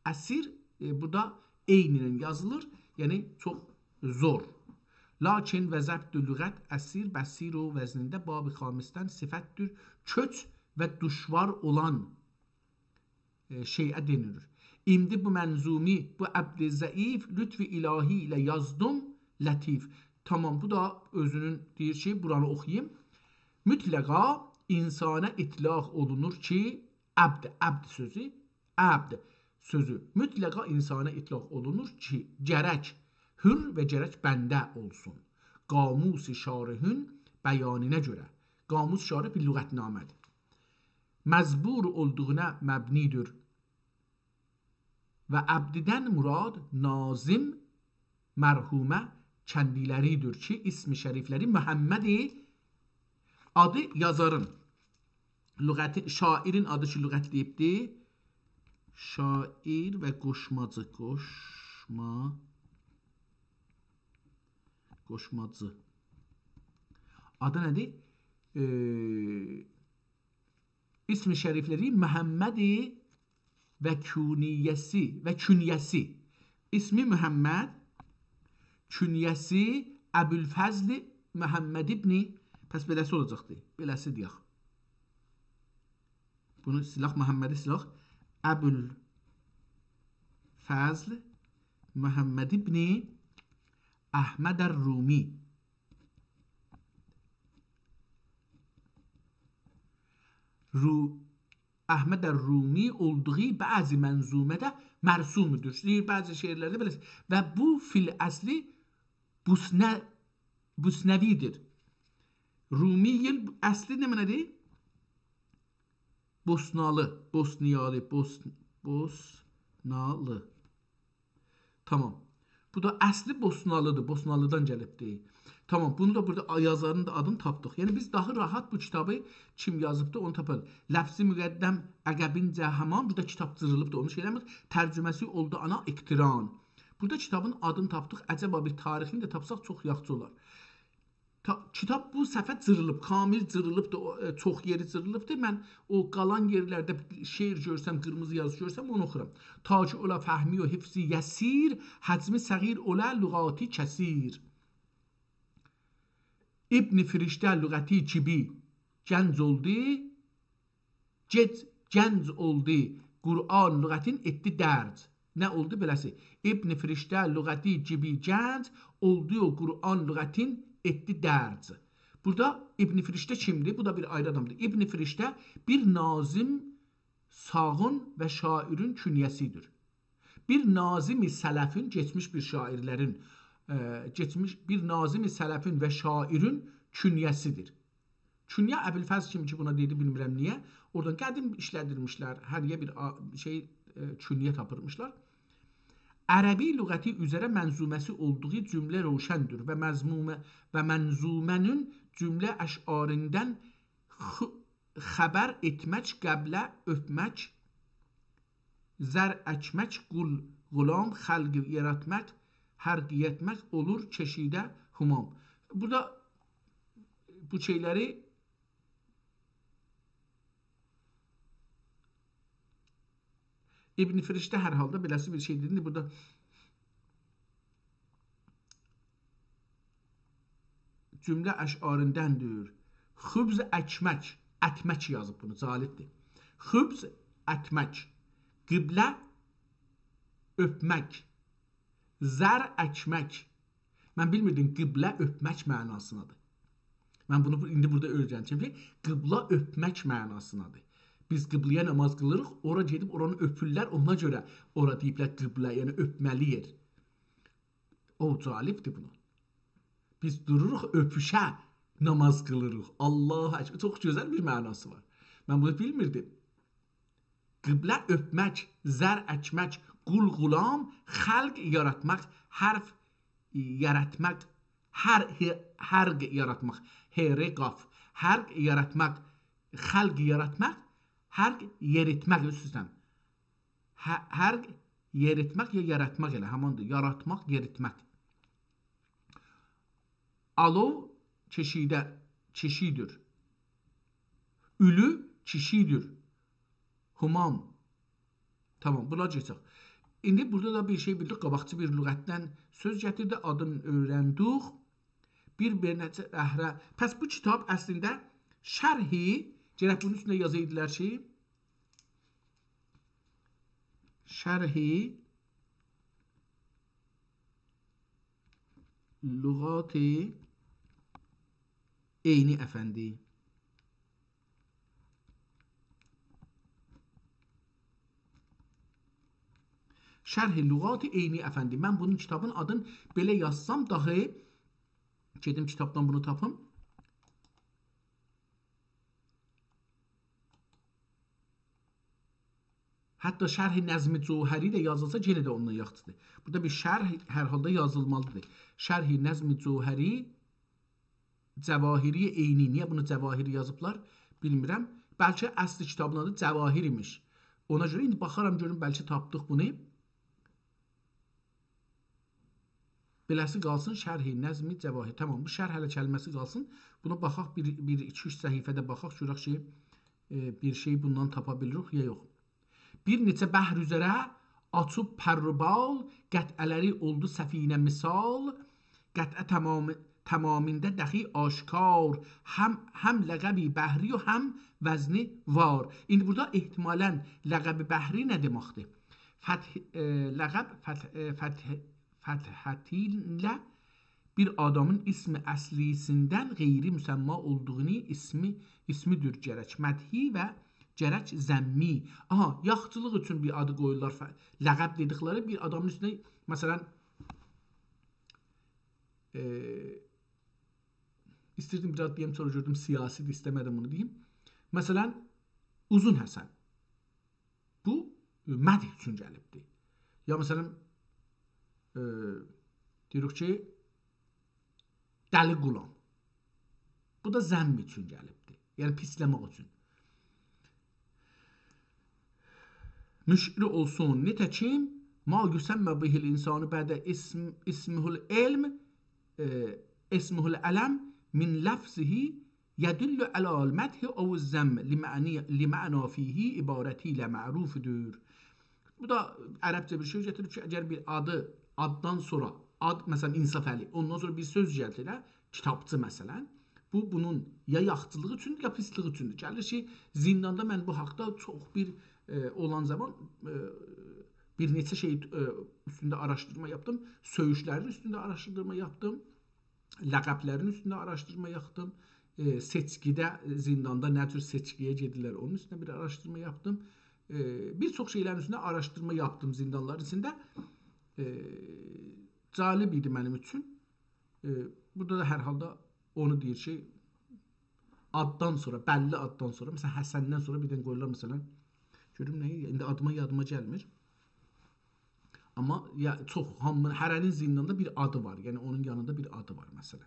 اسیر، ائ، بورادا عین ایله یازیلیر، یعنی چوخ زور. لاکین و ضبط لغت اسیر، بصیر و وزنینده باب خامسدن صفتدیر. کؤچ و دشوار اولان ائ، شئیه دئنیلیر. ایندی بو منظومی، بو عبد ضعیف، لطف الهی ایله یازدیم لطیف. تامام، بو دا اؤزونون دئییر کی، بورانی اوخویوم. مطلقا انسانا اطلاق اولونور کی، عبد، عبد سؤزو، عبد سؤزو مطلقا انسانا اطلاق اولونور کی، گرک حر و گرک بنده اولسون. قاموس شارحین بیانینه گؤره. قاموس شارح بیر لغت‌نامه‌دیر. مجبور اولدوغونا مبنی‌دیر. و عبددن مراد ناظم مرحومه کندیلری‌دیر کی، اسم شریفلری محمدی، آدی یازارین، لغتی، شاعرین آدی کی، لغت دئییبدی. شاعر و قوشماجی، قوشما-، قوشماجی. آدی نه‌دیر؟ ائ، اسم شریفلری محمدی و کنیه‌سی، و کنیه‌سی. اسمی محمد، کنیه‌سی ابوالفضل محمد ابن، پس بئله‌سی اولاجاقدی. بئله‌سی دئیک. بونو سیلک، محمدی سیلک. ابوالفضل محمد ابن احمد الرومی. رو-، احمد رومی اولدوغو بعضی منظومه‌ده مرسومدور. دئییر، بعضی شعرلرده بئله. و بو فی الاصل بوسنه-، بوسنوی‌دیر. رومی ایل اصلی نمنه‌دیر؟ بوسنالی، بوسنیالی، بوس-، بوسنالی. تامام. بو دا اصلی بوسنالی‌دیر، بوسنالی‌دان گلیبدیر. تامام، بونو دا بورادا آ-، یازارین دا آدینی تاپدیق. یعنی بیز داها راحت بو کیتابی کیم یازیبدی، اونو تاپاریق. لفظی مقدم عقبینجه همان، بورادا کیتاب جیریلیبدیر، اونو شئی ائله‌میر. ترجمه‌سی اولدو آنا اقتران. بورادا کیتابین آدینی تاپدیق. عجبا بیر تاریخینی ده تاپساق چوخ یاخشی اولار. تا-، کیتاب بو صفحه جیریلیب، کامل جیریلیبدیر، او، ائ، چوخ یئری جیریلیبدیر. من او قالان یئرلرده شعر گؤرسم، قیرمیزی یازی گؤرسم، اونو اوخورام. تا کی اولا فهمی و حفظی یسیر، حجمی صغیر اولا لغاتی کثیر. ابن فرشته لغتی جیبی گنج اولدو، گئج-، گنج اولدو، قرآن لغتین ائتدی درج. نه اولدو بئله‌سی؟ ابن فرشته لغتی جیبی گنج اولدو، او قرآن لغتین ائتدی درج. بورادا ابن فرشته کیمدیر؟ بو دا بیر آیری آدامدیر. ابن فرشته بیر ناظم، ساغین و شاعرین کنیه‌سی‌دیر. بیر ناظم سلفین، کئچمیش بیر شاعرلرین، ائ، کئچمیش بیر ناظم سلفین و شاعرین کنیه‌سی‌دیر. کنیه ابوالفضل کیمی کی بونا دئدی، بیلمیرم نییه. اورادان قدیم ایشلدیرمیشلر، هر یئره بیر آ-، شئی، ائ، کنیه تاپیرمیشلار. عربی لغتی اوزره منظومه‌سی اولدوغو جمله روشندیر و مضمومه-، و منظومه‌نین جمله اشعاریندان خ-، خبر ائتمک، قبله اؤپمک، زر اکمک، قول، غلام، خلق یاراتماق، حرق یئرتمک اولور، کشیده، همام. بورادا بو شئیلری ابن فرشته هر حالدا بئله‌سی بیر شئی دئدی. بورادا جمله اشعاریندندیر. خبز اکمک، اتمک یازیب بونو، جالبدیر. خبز اتمک، قبله اؤپمک، زر اکمک. من بیلمیردیم قبله اؤپمک معناسینادیر. من بونو بو-، ایندی بورادا اؤیرنجم کی، قبله اؤپمک معناسینادیر. بیز قبله‌یه نماز قیلیریق، اورا گئدیب اورانی اؤپورلر، اونا گؤره اورا دئییبلر قبله، یعنی اؤپمه‌لی یئر. او، جالبدیر بونو. بیز دوروروق اؤپوشه نماز قیلیریق. الله اکبر. چوخ گؤزل بیر معناسی وار. من بونو بیلمیردیم. قبله اؤپمک، زر اکمک، قول غلام، خلق یاراتماق، حرف یاراتماق، هر-، ه-، حرق یاراتماق، ه ر قاف، حرق یاراتماق، خلق یاراتماق، حرق یئریتمک، اوست اوسته. ه-، حرق یئریتمک یا یاراتماق ائله، هماندیر. یاراتماق، یئریتمک. آلوو کشیده، کشی‌دیر. اولو کیشی‌دیر. همام. تامام، بونا کئچک. ایندی بورادا دا بیر شئی بیلدیک. قاباقجی بیر لغتدن سؤز گتیردی، آدینی اؤیرندیک. بیر، بیر نئچه بهره. پس بو کیتاب اصلینده شرحی، گرک بونون اوستونه یازایدیلار کی، شرح لغات عینی افندی. شرح لغات عینی افندی. من بونون کیتابین آدینی بئله یازسام داهی، گئدیم کیتابدان بونو تاپیم. حتی شرح نظم جوهری ده یازیلسا، یئنه ده اوندان یاخشیدیر. بورادا بیر شرح هر حالدا یازیلمالیدیر. شرح نظم جوهری، جواهری عینی. نییه بونو جواهری یازیبلار، بیلمیرم. بلکه اصلی کیتابین آدی جواهر ایمیش. اونا گؤره ایندی باخارام، گؤروم، بلکه تاپدیق بونو. بئله‌سی قالسین، شرح نظم جواهر. تامام، بو شرح هله کلمه‌سی قالسین. بونا باخاق، بیر، بیر، ایکی، اوچ صفحه‌ده باخاق، گؤرک کی، ائ، بیر شئی بوندان تاپا بیلیریک یا یوخ. بیر نئچه بحر اوزره آچیب پر و بال، قطعه‌لری اولدو سفینه مثال. قطعه تمام-، تمامینده دخی آشکار، هم، هم لقب بحری و هم وزن وار. ایندی بورادا احتمالاً لقب بحری نه دئمکدیر؟ فتح، ائ، لقب فتح، ائ، فتح، فتحه‌تینله بیر آدامین اسم اصلی‌سیندن غیر مسمی اولدوغونو، اسمی، اسمی‌دیر گرک مدحی و گرک ذمی. آها، یاخچیلیق اوچون بیر آدی قویورلار، ف-، لقب دئدیکلری بیر آدامین اوستونه، مثلا، ائ، ایستیردیم بیر آد دئیم، سونرا گؤردوم سیاسی‌دیر، ایسته‌مه‌دیم بونو دئییم. مثلا، اوزون حسن. بو، ائ، مدح اوچون گلیبدیر. یا مثلا، ائ، دئییریک کی، دلی غلام. بو دا ذم اوچون گلیبدیر. یعنی پیسله‌مک اوچون. مشعر اولسون. نتکیم، ما یسمی به الانسان بعد اسم، اسمه العلم، ائ، اسمه العلم من لفظه یدل علی المدح او الذم لمعنی-، لمعنی فیه عبارتی ایله معروفدور. بو دا عربجه بیر شئی گتیریب کی، اگر بیر آدی، آددان سونرا، آد، مثلا، انصافعلی، اوندان سونرا بیر سؤز گلسه ده، کیتابچی، مثلا، بو، بونون یا یاخچیلیغی اوچوندور، یا پیسلیگی اوچوندور. گلیر کی، زینداندا من بو حاقدا چوخ بیر، ائ، اولان زامان، ائ، بیر نئچه شئی، ائ، اوستونده آراشدیرما یاپدیم، سؤیوشلرین اوستونده آراشدیرما یاپدیم. لقبلرین اوستونده آراشدیرما یاپدیم. ائ، سئچکیده، ائ، زینداندا نه جور سئچکی‌یه گئدیرلر، اونون اوستونده بیر آراشدیرما یاپدیم. ائ، بیر چوخ شئیلرین اوستونده آراشدیرما یاپدیم زیندانلارین ایچینده. ائ، جالب ایدی منیم اوچون. ائ، بورادا دا هر حالدا اونو دئییر کی، آددان سونرا، بللی آددان سونرا، مثلا، حسندن سونرا بیردن قویورلار، مثلا، گؤروم نه، ایندی آدیما یادیما گلمیر. آمما یا، چوخ، هامی، هره‌نین زینداندا بیر آدی وار. یعنی اونون یانیندا بیر آدی وار، مثلا.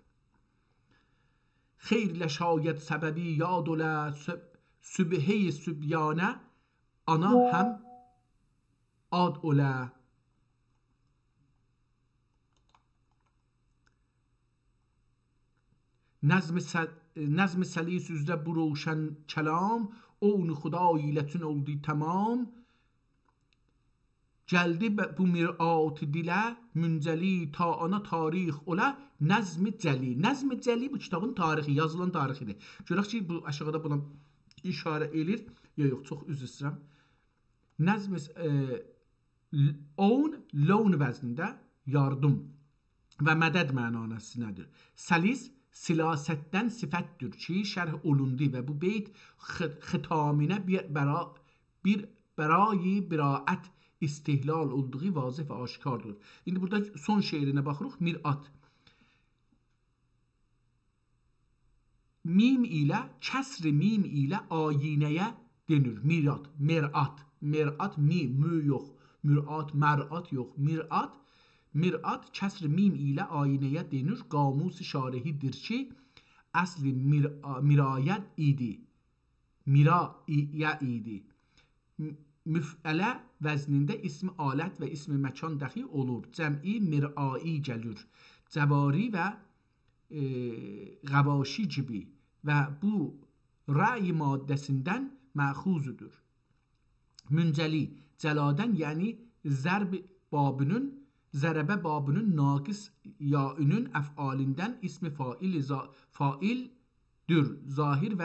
خیر، لشاید سببی یاد اوله، سب-، سبحه‌ی صبحانه آنا هم آد اوله. نظم سل-، نظم سلیس اوزره بو روشن کلام، عون خدای ایله چون اولدو تمام. گلدی به-، بو مرآت دیله، منجلی تا آنا تاریخ اوله، نظم جلی. نظم جلی بو کیتابین تاریخی، یازیلان تاریخی‌دیر. گؤرک کی، بو آشاغیدا بونا ایشاره ائله‌ییر. یوخ، یوخ، چوخ عذر ایسته‌ییرم. نظم، ائ، ل-، عون، لون وزنینده یاردیم و مدد معناسیندادیر. سلیس، سلاستدن صفتدیر کی، شرح اولوندو و بو بیت خ-، ختامینه بیر برا-، بیر برای براءت استدلال اولدوغو واضح و آشکاردیر. ایندی بورادا سون شعرینه باخیریق، مرآت. میم ایله، کسر میم ایله آیینه‌یه دئنیر. مرآت، مرآت، مرآت، می، مو یوخ. مرآت، مرآت یوخ. مرآت، مرآت، کسر میم ایله آیینه‌یه دئنیر. قاموس شارحی‌دیر کی، اصلی میر-، مرایا ایدی. مرایا ایدی. م-، مفعله وزنینده اسم آلت و اسم مکان دخیل اولور. جمعی مرآیی گلیر. جواری و، ائ، غواشی کیمی و بو رأی ماده‌سیندن مأخوذدور. منجلی، جلادن، یعنی ضرب بابینین، ضربه بابینین ناقص یائینین افعالیندن اسم فاعل ظا-، فاعلدیر، ظاهر و،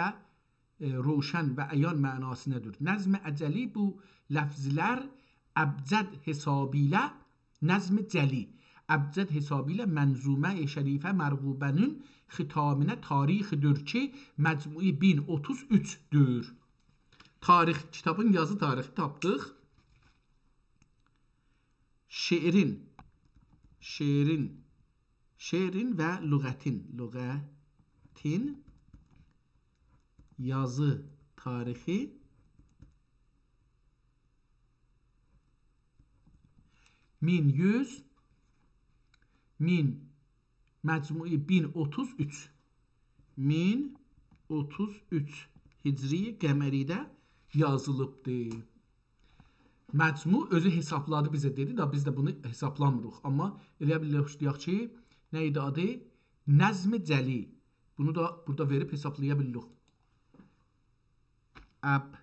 ائ، روشن و عیان معناسیندادیر. نظم اجلی بو لفظلر ابجد حسابی ایله نظم جلی، ابجد حسابی ایله منظومه شریفه مرغوبه‌نین ختامینه تاریخدیر کی، مجموعی مین اوتوز اوچدور. تاریخ، کیتابین یازی تاریخی تاپدیق. شعرین، شعرین، شعرین و لغتین، لغتین یازی تاریخی مین یوز، مین، مجموعی مین اوتوز اوچ. مین اوتوز اوچ هجری قمری‌ده یازیلیبدی. مجموع اؤزو حسابلادی، بیزه دئدی دا، بیز ده بونو حسابلامیریق. آمما ائلیه بیلریک دئیک کی، نه ایدی آدی؟ نظم جلی. بونو دا بورادا وئریب حسابلایا بیلریک. اب-،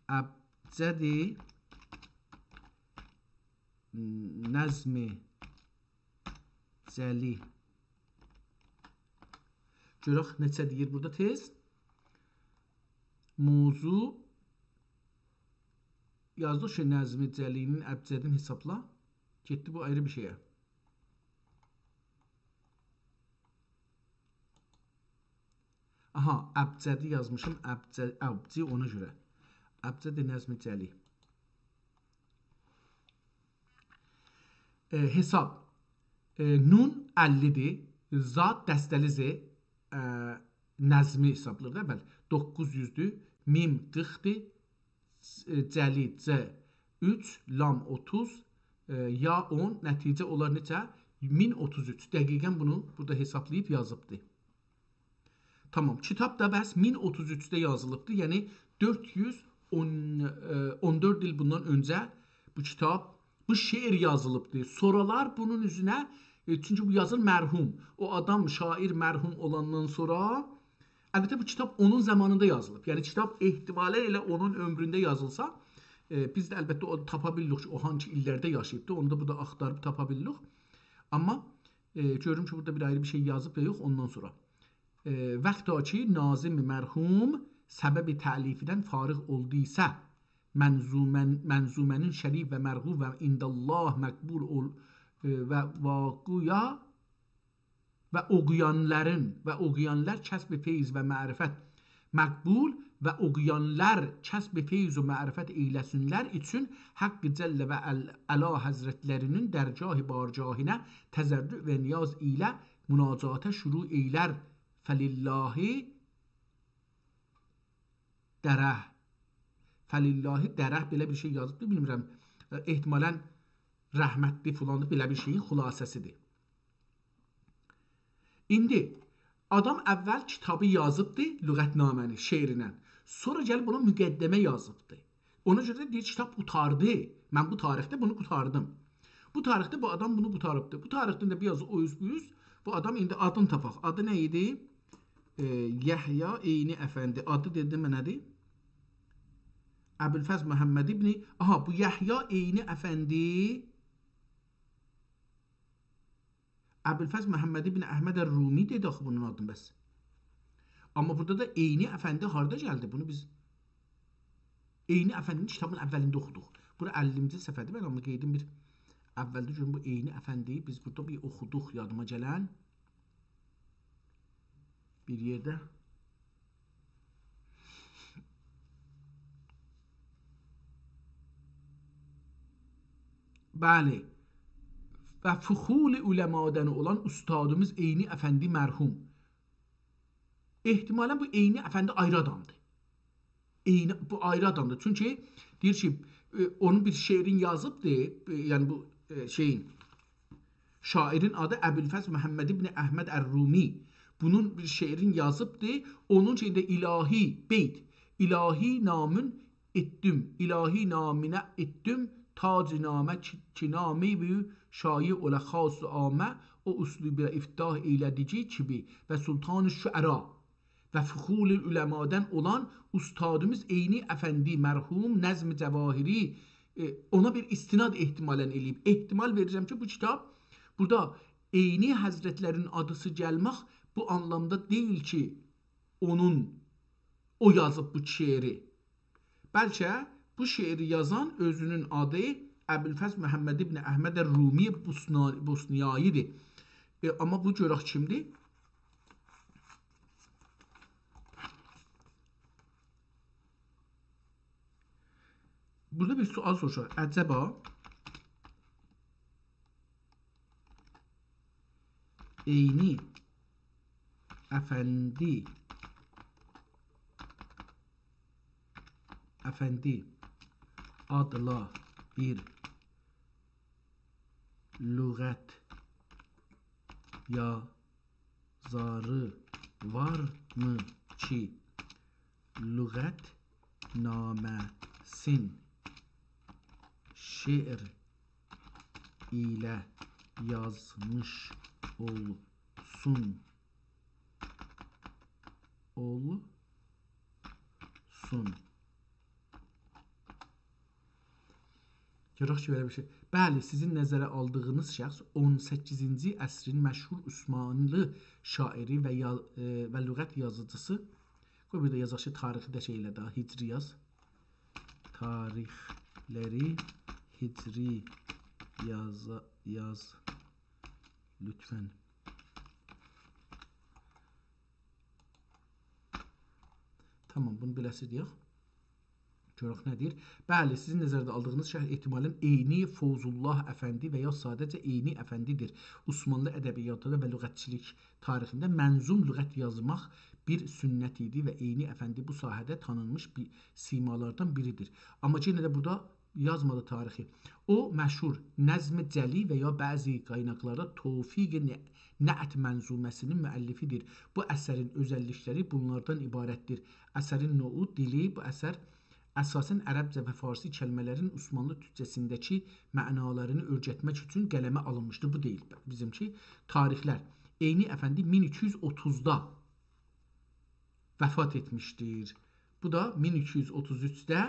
ابجد نظم جلی. گؤرک نئچه دئییر بورادا تئز. موضوع یازدیق کی، نظم جلی‌نین ابجدین حسابلا. گئتدی بو آیری بیر شئیه. آها، ابجدی یازمیشام، ابجه-، ابجی اونا گؤره. ابجد نظم جلی. ائ، حساب. ائ، نون اللی‌دیر. ضاد دسته‌لی ض، ائ، نظمی حسابلاییر دا، بلی. دوققوز یوزدور. میم قیرخدیر. ائ، جلی ج اوچ، لام اوتوز، ائ، یا اون، نتیجه اولار نئچه؟ مین اوتوز اوچ. دقیقاً بونو بورادا حسابلاییب یازیبدی. تامام، کیتاب دا بس مین اوتوز اوچده یازیلیبدی. یعنی دؤرد یوز اون، ائ، اون دؤرد ایل بوندان اؤنجه بو کیتاب، بو شعر یازیلیبدی. سونرالار بونون اوزونه، ائ، چونکی بو یازیر مرحوم. او آدام، شاعر مرحوم اولاندان سونرا، البته بو کیتاب اونون زامانیندا یازیلیب. یعنی کیتاب احتمالاً ائله اونون عؤمرونده یازیلسا، ائ، بیز ده البته او تاپا بیلیریک کی، او هانسی ایللرده یاشاییبدی. اونو دا بورادا آختاریب تاپا بیلیریک. آمما، ائ، گؤروم کی، بورادا بیر آیری بیر شئی یازیب یا یوخ، اوندان سونرا. ائ، وقتا کی ناظم مرحوم سبب تألیفدن فارغ اولدویسا، منظومن-، منظومه‌نین شریف و مرغوب و عندالله مقبول اول-، ائ، و واقعا و اوقویانلارین، و اوقویانلار کسب فیض و معرفت مقبول و اوقویانلار کسب فیض و معرفت ائیله‌سینلر اوچون حق جل و عل-، علا حضرتلرینین درگاه بارگاهینه تضرع و نیاز ایله مناجاته شروع ائیلر. فلله دره. فلله دره، بئله بیر شئی یازیبدیر، بیلمیرم. ائ، احتمالاً رحمتلی فلان، بئله بیر شئیین خلاصه‌سیدیر. ایندی آدام اول کیتابی یازیبدی، لغت‌نامه‌نی، شعرینن. سونرا گلیب اونا مقدمه یازیبدی. اونا گؤره ده دئییر، کیتاب قوتاردی. من بو تاریخده بونو قوتاردیم. بو تاریخده بو آدام بونو قوتاریبدی. بو تاریخدن ده بیر آز او اوز، بو اوز، بو آدام ایندی آدینی تاپاق. آدی نه ایدی؟ ائ، یحیی عینی افندی. آدی دئدیم من نه‌دیر؟ ابوالفضل محمد ابن، آها، بو یحیی عینی افندی. ابوالفضل محمد ابن احمد الرومی دئدی آخی بونون آدینی بس. آمما بورادا دا عینی افندی هاردا گلدی؟ بونو بیز عینی افندی‌نین کیتابین اولینده اوخودوق. بورا اللینجی صفحه‌دیر. من آمما قئییدیم بیر اولده گؤروم بو عینی افندی‌نی بیز بورادا بیر اوخودوق، یادیما گلن بیر یئرده. بلی. و فخول علمادن اولان اوستادیمیز عینی افندی مرحوم. احتمالاً بو عینی افندی آیری آدامدیر. عینی، بو آیری آدامدیر. چونکی دئییر کی، ائ، اونون بیر شعرین یازیبدی، ائ، یعنی بو، ائ، شئیین، شاعرین آدی ابوالفضل محمد ابن احمد الرومی. بونون بیر شعرین یازیبدی. اونون کی، ایندی الهی بیت، الهی نامین ائتدیم، الهی نامینه ائتدیم، تاج نامه کی، کی نامی بو شایع اولا خاص عامه، او اسلوبی افتتاح ائیله‌دیگی کیمی و سلطان شعرا و فخول علمادن اولان اوستادیمیز عینی افندی مرحوم نظم جواهری، ائ، اونا بیر استناد احتمالاً ائله‌ییب. احتمال وئریرم کی، بو کیتاب بورادا عینی حضرتلرین آدیسی گلمک بو آنلامدا دئییل کی، اونون، او یازیب بو شعری. بلکه بو شعری یازان اؤزونون آدی ابوالفضل محمد ابن احمد رومی بوسنا-، بوسنیایی‌دیر. ائ، آمما بو گؤرک کیمدیر؟ بورادا بیر سؤال سوروشور. عجبا عینی افندی، افندی آدلا بیر لغت یازاری وارمی کی، لغت‌نامه‌سین شعر ایله یازمیش اولسون، اولسون. گؤرک کی، بئله بیر شئی. بلی، سیزین نظره آلدیغینیز شخص اون سککیزینجی عصرین مشهور عثمانلی شاعری و یا-، ائ، و لغت یازیجیسی. قوی بیر ده یازاق کی، تاریخی ده شئی ائله ده، هجری یاز. تاریخلری هجری یاز، یاز لطفاً. تامام، بونو بئله‌سی دئیک. گؤرک نه دئییر. بلی، سیزین نظرده آلدیغینیز شخص احتمالاً عینی فوزالله افندی و یا ساده‌جه عینی افندی‌دیر. عثمانلی ادبیاتیندا و لغتچیلیک تاریخینده منظوم لغت یازماق بیر سنت ایدی و عینی افندی بو ساحه‌ده تانینمیش بیر سیمالاردان بیری‌دیر. آمما یئنه ده بورادا یازمادی تاریخی. او، مشهور نظم جلی و یا بعضی قایناقلاردا توفیق نع-، نعت منظومه‌سینین مؤلفی‌دیر. بو اثرین اؤزللیکلری بونلاردان عبارت‌دیر. اثرین نوعو، دیلی، بو اثر اساساً عربجه و فارسی کلمه‌لرین عثمانلی تورکجه‌سینده‌کی معنالارینی اؤرگتمک اوچون قلمه آلینمیشدیر. بو دئییل بیزیمکی. تاریخلر. عینی افندی مین ایکی یوز اوتوزدا وفات ائتمیشدیر. بو دا مین ایکی یوز اوتوز اوچده،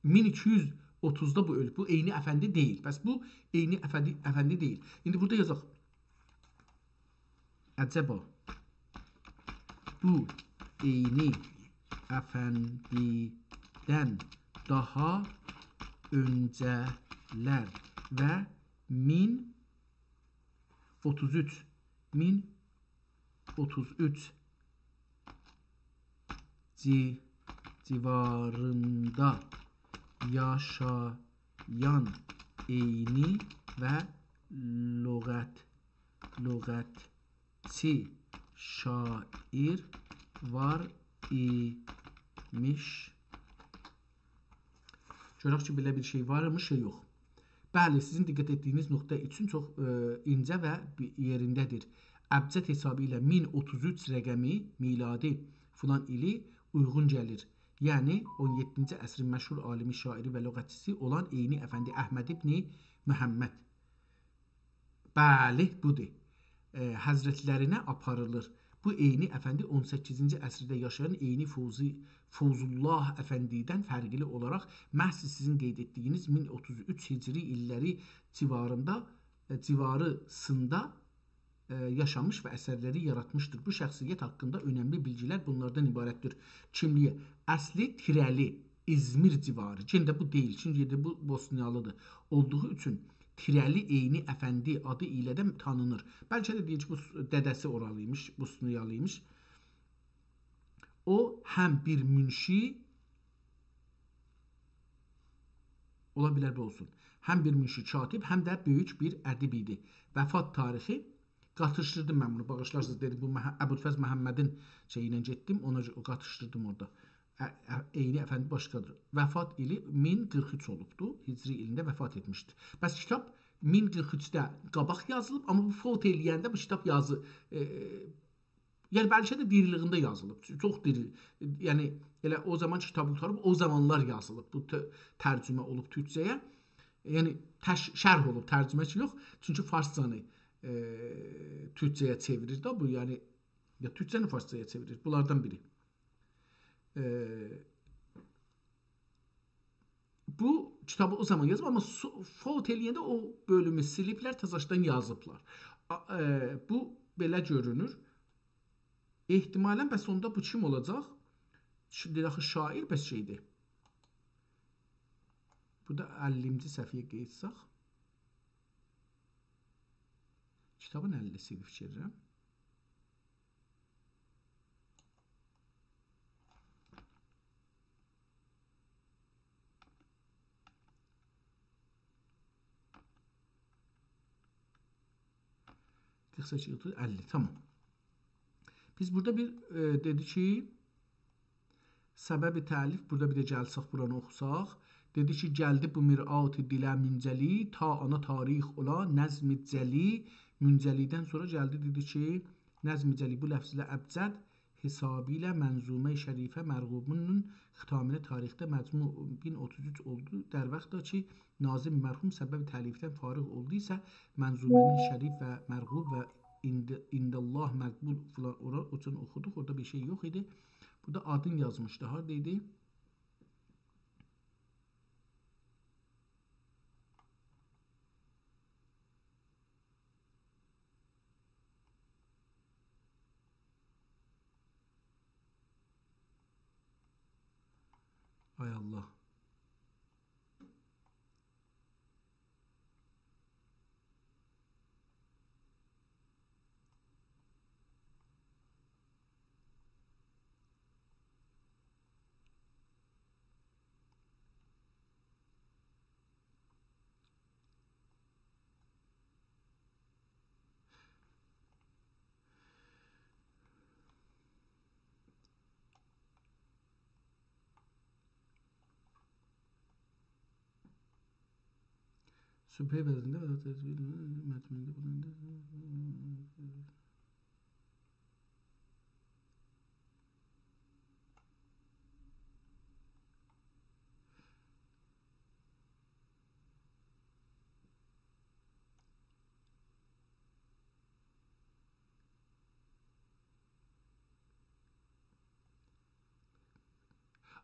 مین ایکی یوز اوتوزدا بو اؤلوب. بو عینی افندی دئییل. پس بو عینی افندی، افندی دئییل. ایندی بورادا یازاق. عجبا بو عینی افندی‌دن داها اؤنجه‌لر و مین اوتوز اوچ، مین اوتوز اوچ جی-، جیواریندا یاشایان عینی و لغت-، لغتچی شاعر وار ایمیش. گؤرک کی، بئله بیر شئی وارمیش، یا یوخ. بلی، سیزین دقت ائتدیگینیز نقطه اوچون چوخ، ائ، اینجه و بی-، یئرینده‌دیر. ابجد حسابی ایله مین اوتوز اوچ رقمی میلادی فلان ایلی اویغون گلیر. یعنی اون یئددینجی عصرین مشهور عالیمی، شاعری و لغتچیسی اولان عینی افندی احمد ابن محمد. بلی، بودور. ائ، حضرتلرینه آپاریلیر. بو عینی افندی اون سککیزینجی عصرده یاشایان عینی فوزی-، فوزالله افندی‌دن فرقلی اولاراق محض سیزین قید ائتدیگینیز مین اوتوز اوچ هجری ایللری جیواریندا، ائ، جیواریندا، ائ، یاشامیش و اثرلری یاراتمیشدیر. بو شخصیت حاقیندا اؤنملی بیلگیلر بونلاردان عبارت‌دیر. کیملیگی، اصلی تیره‌لی، ایزمیر جیواری. یئنه ده بو دئییل، چونکی یئنه ده بو بوسنیالی‌دیر. اولدوغو اوچون تیره‌لی عینی افندی آدی ایله ده تانینیر. بلکه ده دئییر کی، بو س-، دده‌سی اورالی ایمیش، بوسنیالی ایمیش. او هم بیر منشی، اولا بیلر بو اولسون، هم بیر منشی کاتب، هم ده بؤیوک بیر ادیب ایدی. وفات تاریخی، قاتیشدیردیم من بونو، باغیشلارسینیز، دئدیم، بو مح-، ابوالفضل محمدین شئیی ایله گئتدیم، اونا گؤ-، او قاتیشدیردیم اورادا. ا-، ا-، عینی افندی باشقادیر. وفات ایلی مین قیرخ اوچ اولوبدو، هجری ایلینده وفات ائتمیشدی. پس کیتاب مین قیرخ اوچده قاباق یازیلیب، آمما بو فوت ائله‌ینده بو کیتاب یازی-، ائ، یعنی، بلکه ده دیریلیگینده یازیلیب. چوخ دیری، یعنی، ائله او زامان کیتاب قوتاریب، او زامانلار یازیلیب. بو ت-، ترجمه اولوب تورکجه‌یه. یعنی، تش-، شرح اولوب، ترجمه کی، یوخ. چونکی فارسجانی، ائ، تورکجه‌یه چئویریر ده بو، یعنی، یا تورکجه‌نی فارسجایا چئویریر. بونلاردان بیری. ائ، بو کیتابی او زامان یازیب، آمما سو-، فوت ائله‌ینده او بؤلومو سیلیبلر، تزه‌دن یازیبلار. آ-، ائ، بو بئله گؤرونور. احتمالاً، بس اوندا بو کیم اولاجاق؟ شیمدی آخی شاعر بس شئیدیر. بورادا اللینجی صفحه‌یه قئییتساق. کیتابین اللی‌سی ایدی، فیکیر ائدیرم. قیرخ سککیز، اوتوز، اللی، تامام. بیز بورادا بیر، ائ، دئدی کی، سبب تألیف، بورادا بیر ده گلسک، بورانی اوخوساق. دئدی کی، گلدی بو مرآت دیله منجلی، تا آنا تاریخ اولا نظم جلی. منجلی‌دن سونرا گلدی، دئدی کی، نظم جلی، بو لفظ ایله ابجد حسابی ایله منظومه شریفه مرغوبونون ختامینه تاریخده مجموع مین اوتوز اوچ اولدو. در وقت کی، ناظم مرحوم سبب تألیفدن فارغ اولدو ایسه، منظومه‌نین شریف و مرغوب و عند، عند الله مقبول فلان، اورا، او اوچون اوخودوق، اورادا بیر شئی یوخ ایدی. بورادا آدین یازمیشدی، هاردا ایدی؟ آی الله. سبحه وزنینده و مجموعینده بولونور.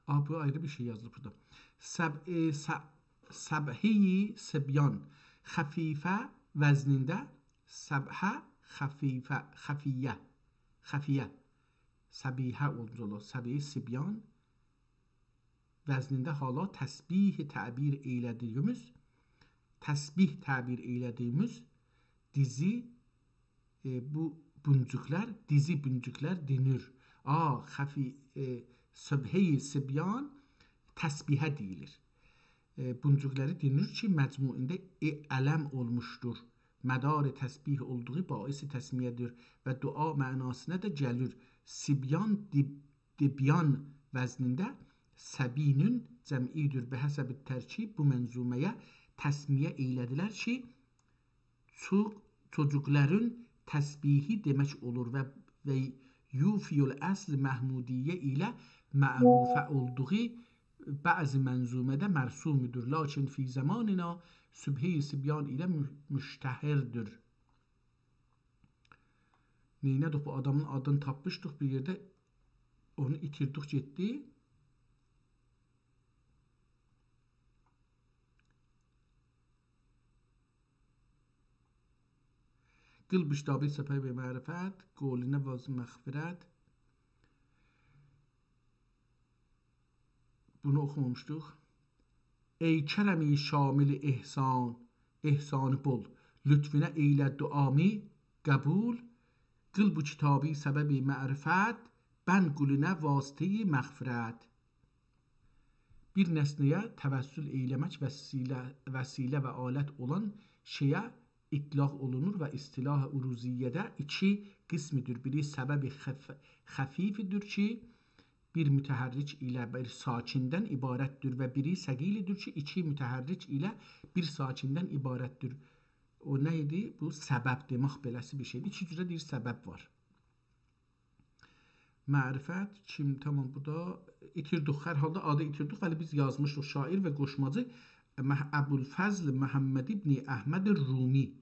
آ، بو آیری بیر شئی یازیلیب بورادا. سب، ائ، س، سبحه‌ی صبیان. خفیفه وزنینده سبحه خفیفه، خفیه، خفیه. سبیحه اولموش اولور. سبحه‌ی صبیان وزنینده حالا تسبیح تعبیر ائیله‌دیییمیز، تسبیح تعبیر ائیله‌دیییمیز دیزی، ائ، بو بونجوقلار، دیزی بونجوقلار دئنیر. آ، خفی، ائ، سبحه‌ی صبیان تسبیحه دئییلیر. ائ، بونجوقلاری دئنیر کی، مجموعینده ائ، علم اولموشدور. مدار تسبیح اولدوغو باعث تسمیه‌دیر و دعا معناسینا دا گلیر. صبیان، دب، دبیان وزنینده صبی‌نین جمعی‌دیر. به حسب ترکیب بو منظومه‌یه تسمیه ائیله‌دیلر کی، چو، چوجوقلارین تسبیحی دئمک اولور و، و یوفی الاصل محمودیه ایله معروفه اولدوغو بعضی منظومه‌ده مرسوم‌دور. لکن فی زماننا سبحه‌ی صبیان ایله مو، مشتهردیر. نئینه‌دیک، بو آدامین آدینی تاپمیشدیق بیر یئرده، اونو ایتیردیک گئتدی. قیل بوکتابی سبحه معرفت، قولینه واز مغفرت. بونو اوخومامیشدیق. ای کرمی شامل احسان، احسان بول، لطفینه ائیله دعامی قبول، قیل بو کیتابی سبب معرفت، بن قولونه واسطه‌ی مغفرت. بیر نسنه‌یه توسل ائیله‌مک وسیله، وسیله و آلت اولان شئیه اطلاق اولونور و اصطلاح عروضیه‌ده ایکی قسم‌دیر. بیری سبب خف، خفیف‌دیر کی، بیر متحرک ایله بیر ساکن‌دن عبارت‌دیر و بیری ثقیل‌دیر کی، ایکی متحرک ایله بیر ساکن‌دن عبارت‌دیر. او نه ایدی؟ بو سبب دئمک بئله‌سی بیر شئی‌دیر. ایکی جوره دئییر سبب وار. معرفت کیم؟ تامام، بورادا ایتیردیک. هر حالدا آدی ایتیردیک، ولی بیز یازمیشدیق. شاعر و قوشماجی مح، ابوالفضل محمد ابن احمد رومی.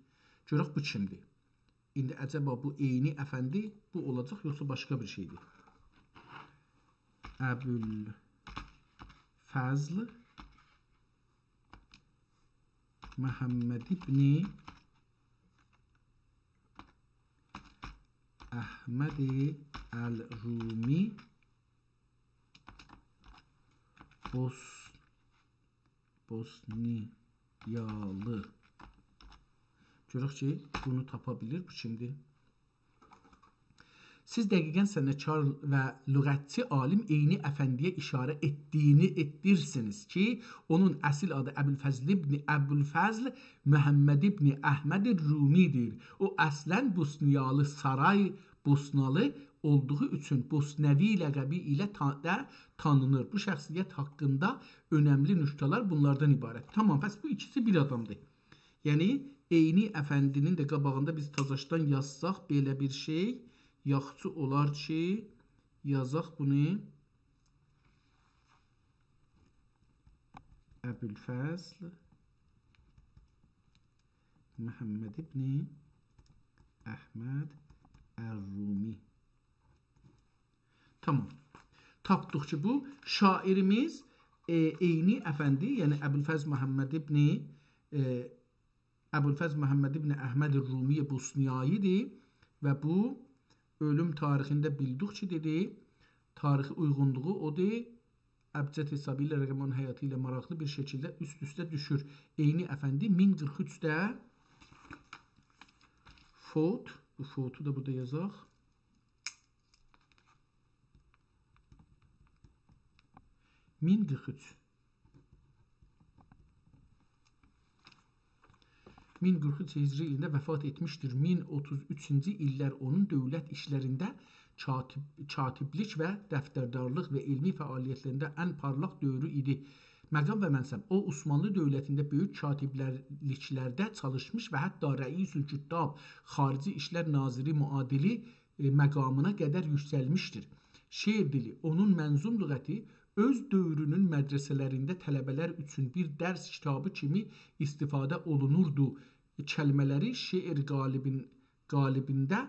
گؤرک بو کیم‌دیر؟ ایندی عجبا بو عینی افندی بو اولاجاق، یوخسا باشقا بیر شئی‌دیر؟ ابوالفضل محمد ابن احمد الرومی بوس، بوسنیالی. گؤرک کی، بونو تاپا بیلیر، بو کیم‌دیر؟ سیز دقیقاً صنعتکار و لغتچی عالم عینی افندی‌یه اشاره ائتدیگینی، ائتدیرسینیز کی، اونون اصل آدی ابوالفضل ابن، ابوالفضل محمد ابن احمد رومی‌دیر. او اصلاً بوسنیالی، سارای بوسنالی اولدوغو اوچون بوسنوی لقبی ایله تا، دا تانینیر. بو شخصیت حاقیندا اؤنملی نکته‌لر بونلاردان عبارت. تامام، پس بو ایکیسی بیر آدام‌دیر. یعنی، عینی افندی‌نین ده قاباغیندا بیز تازاشدان یازساق بئله بیر شئی، یاخشی اولار کی، یازاق بونو. ابوالفضل محمد ابن احمد الرومی. تامام. تاپدیق کی، بو شاعریمیز، ائ، عینی افندی، یعنی ابوالفضل محمد ابن، ائ، ابوالفضل محمد ابن احمد رومی بوسنیایی‌دیر و بو اؤلوم تاریخینده بیلدیک کی، دئدی، تاریخی اویغونلوغو اودور، ابجد حسابی ایله رقم اون حیاتی ایله ماراقلی بیر شکیلده اوست-اوسته دوشور. عینی افندی مین قیرخ اوچده فوت، بو فوتو دا بورادا یازاق. مین قیرخ اوچ. مین قیرخ اوچ هجری ایلینده وفات ائتمیشدیر. مین اوتوز اوچونجو ایللر اونون دؤولت ایشلرینده کاتیب، کاتیبلیک و دفتردارلیق و علمی فعالیتلرینده ان پارلاق دؤورو ایدی. مقام و منصب. او، عثمانلی دؤولتینده بؤیوک کاتیبلیکلرده چالیشمیش و حتی رئیس‌الکتاب، خارجی ایشلر ناظری معادلی، ائ، مقامینا قدر یوکسلمیشدیر. شعر دیلی، اونون منظوم لغتی اؤز دؤورونون مدرسه‌لرینده طلبه‌لر اوچون بیر درس کیتابی کیمی ایستیفاده اولونوردو. کلمه‌لری شعر قالیبین-، قالیبینده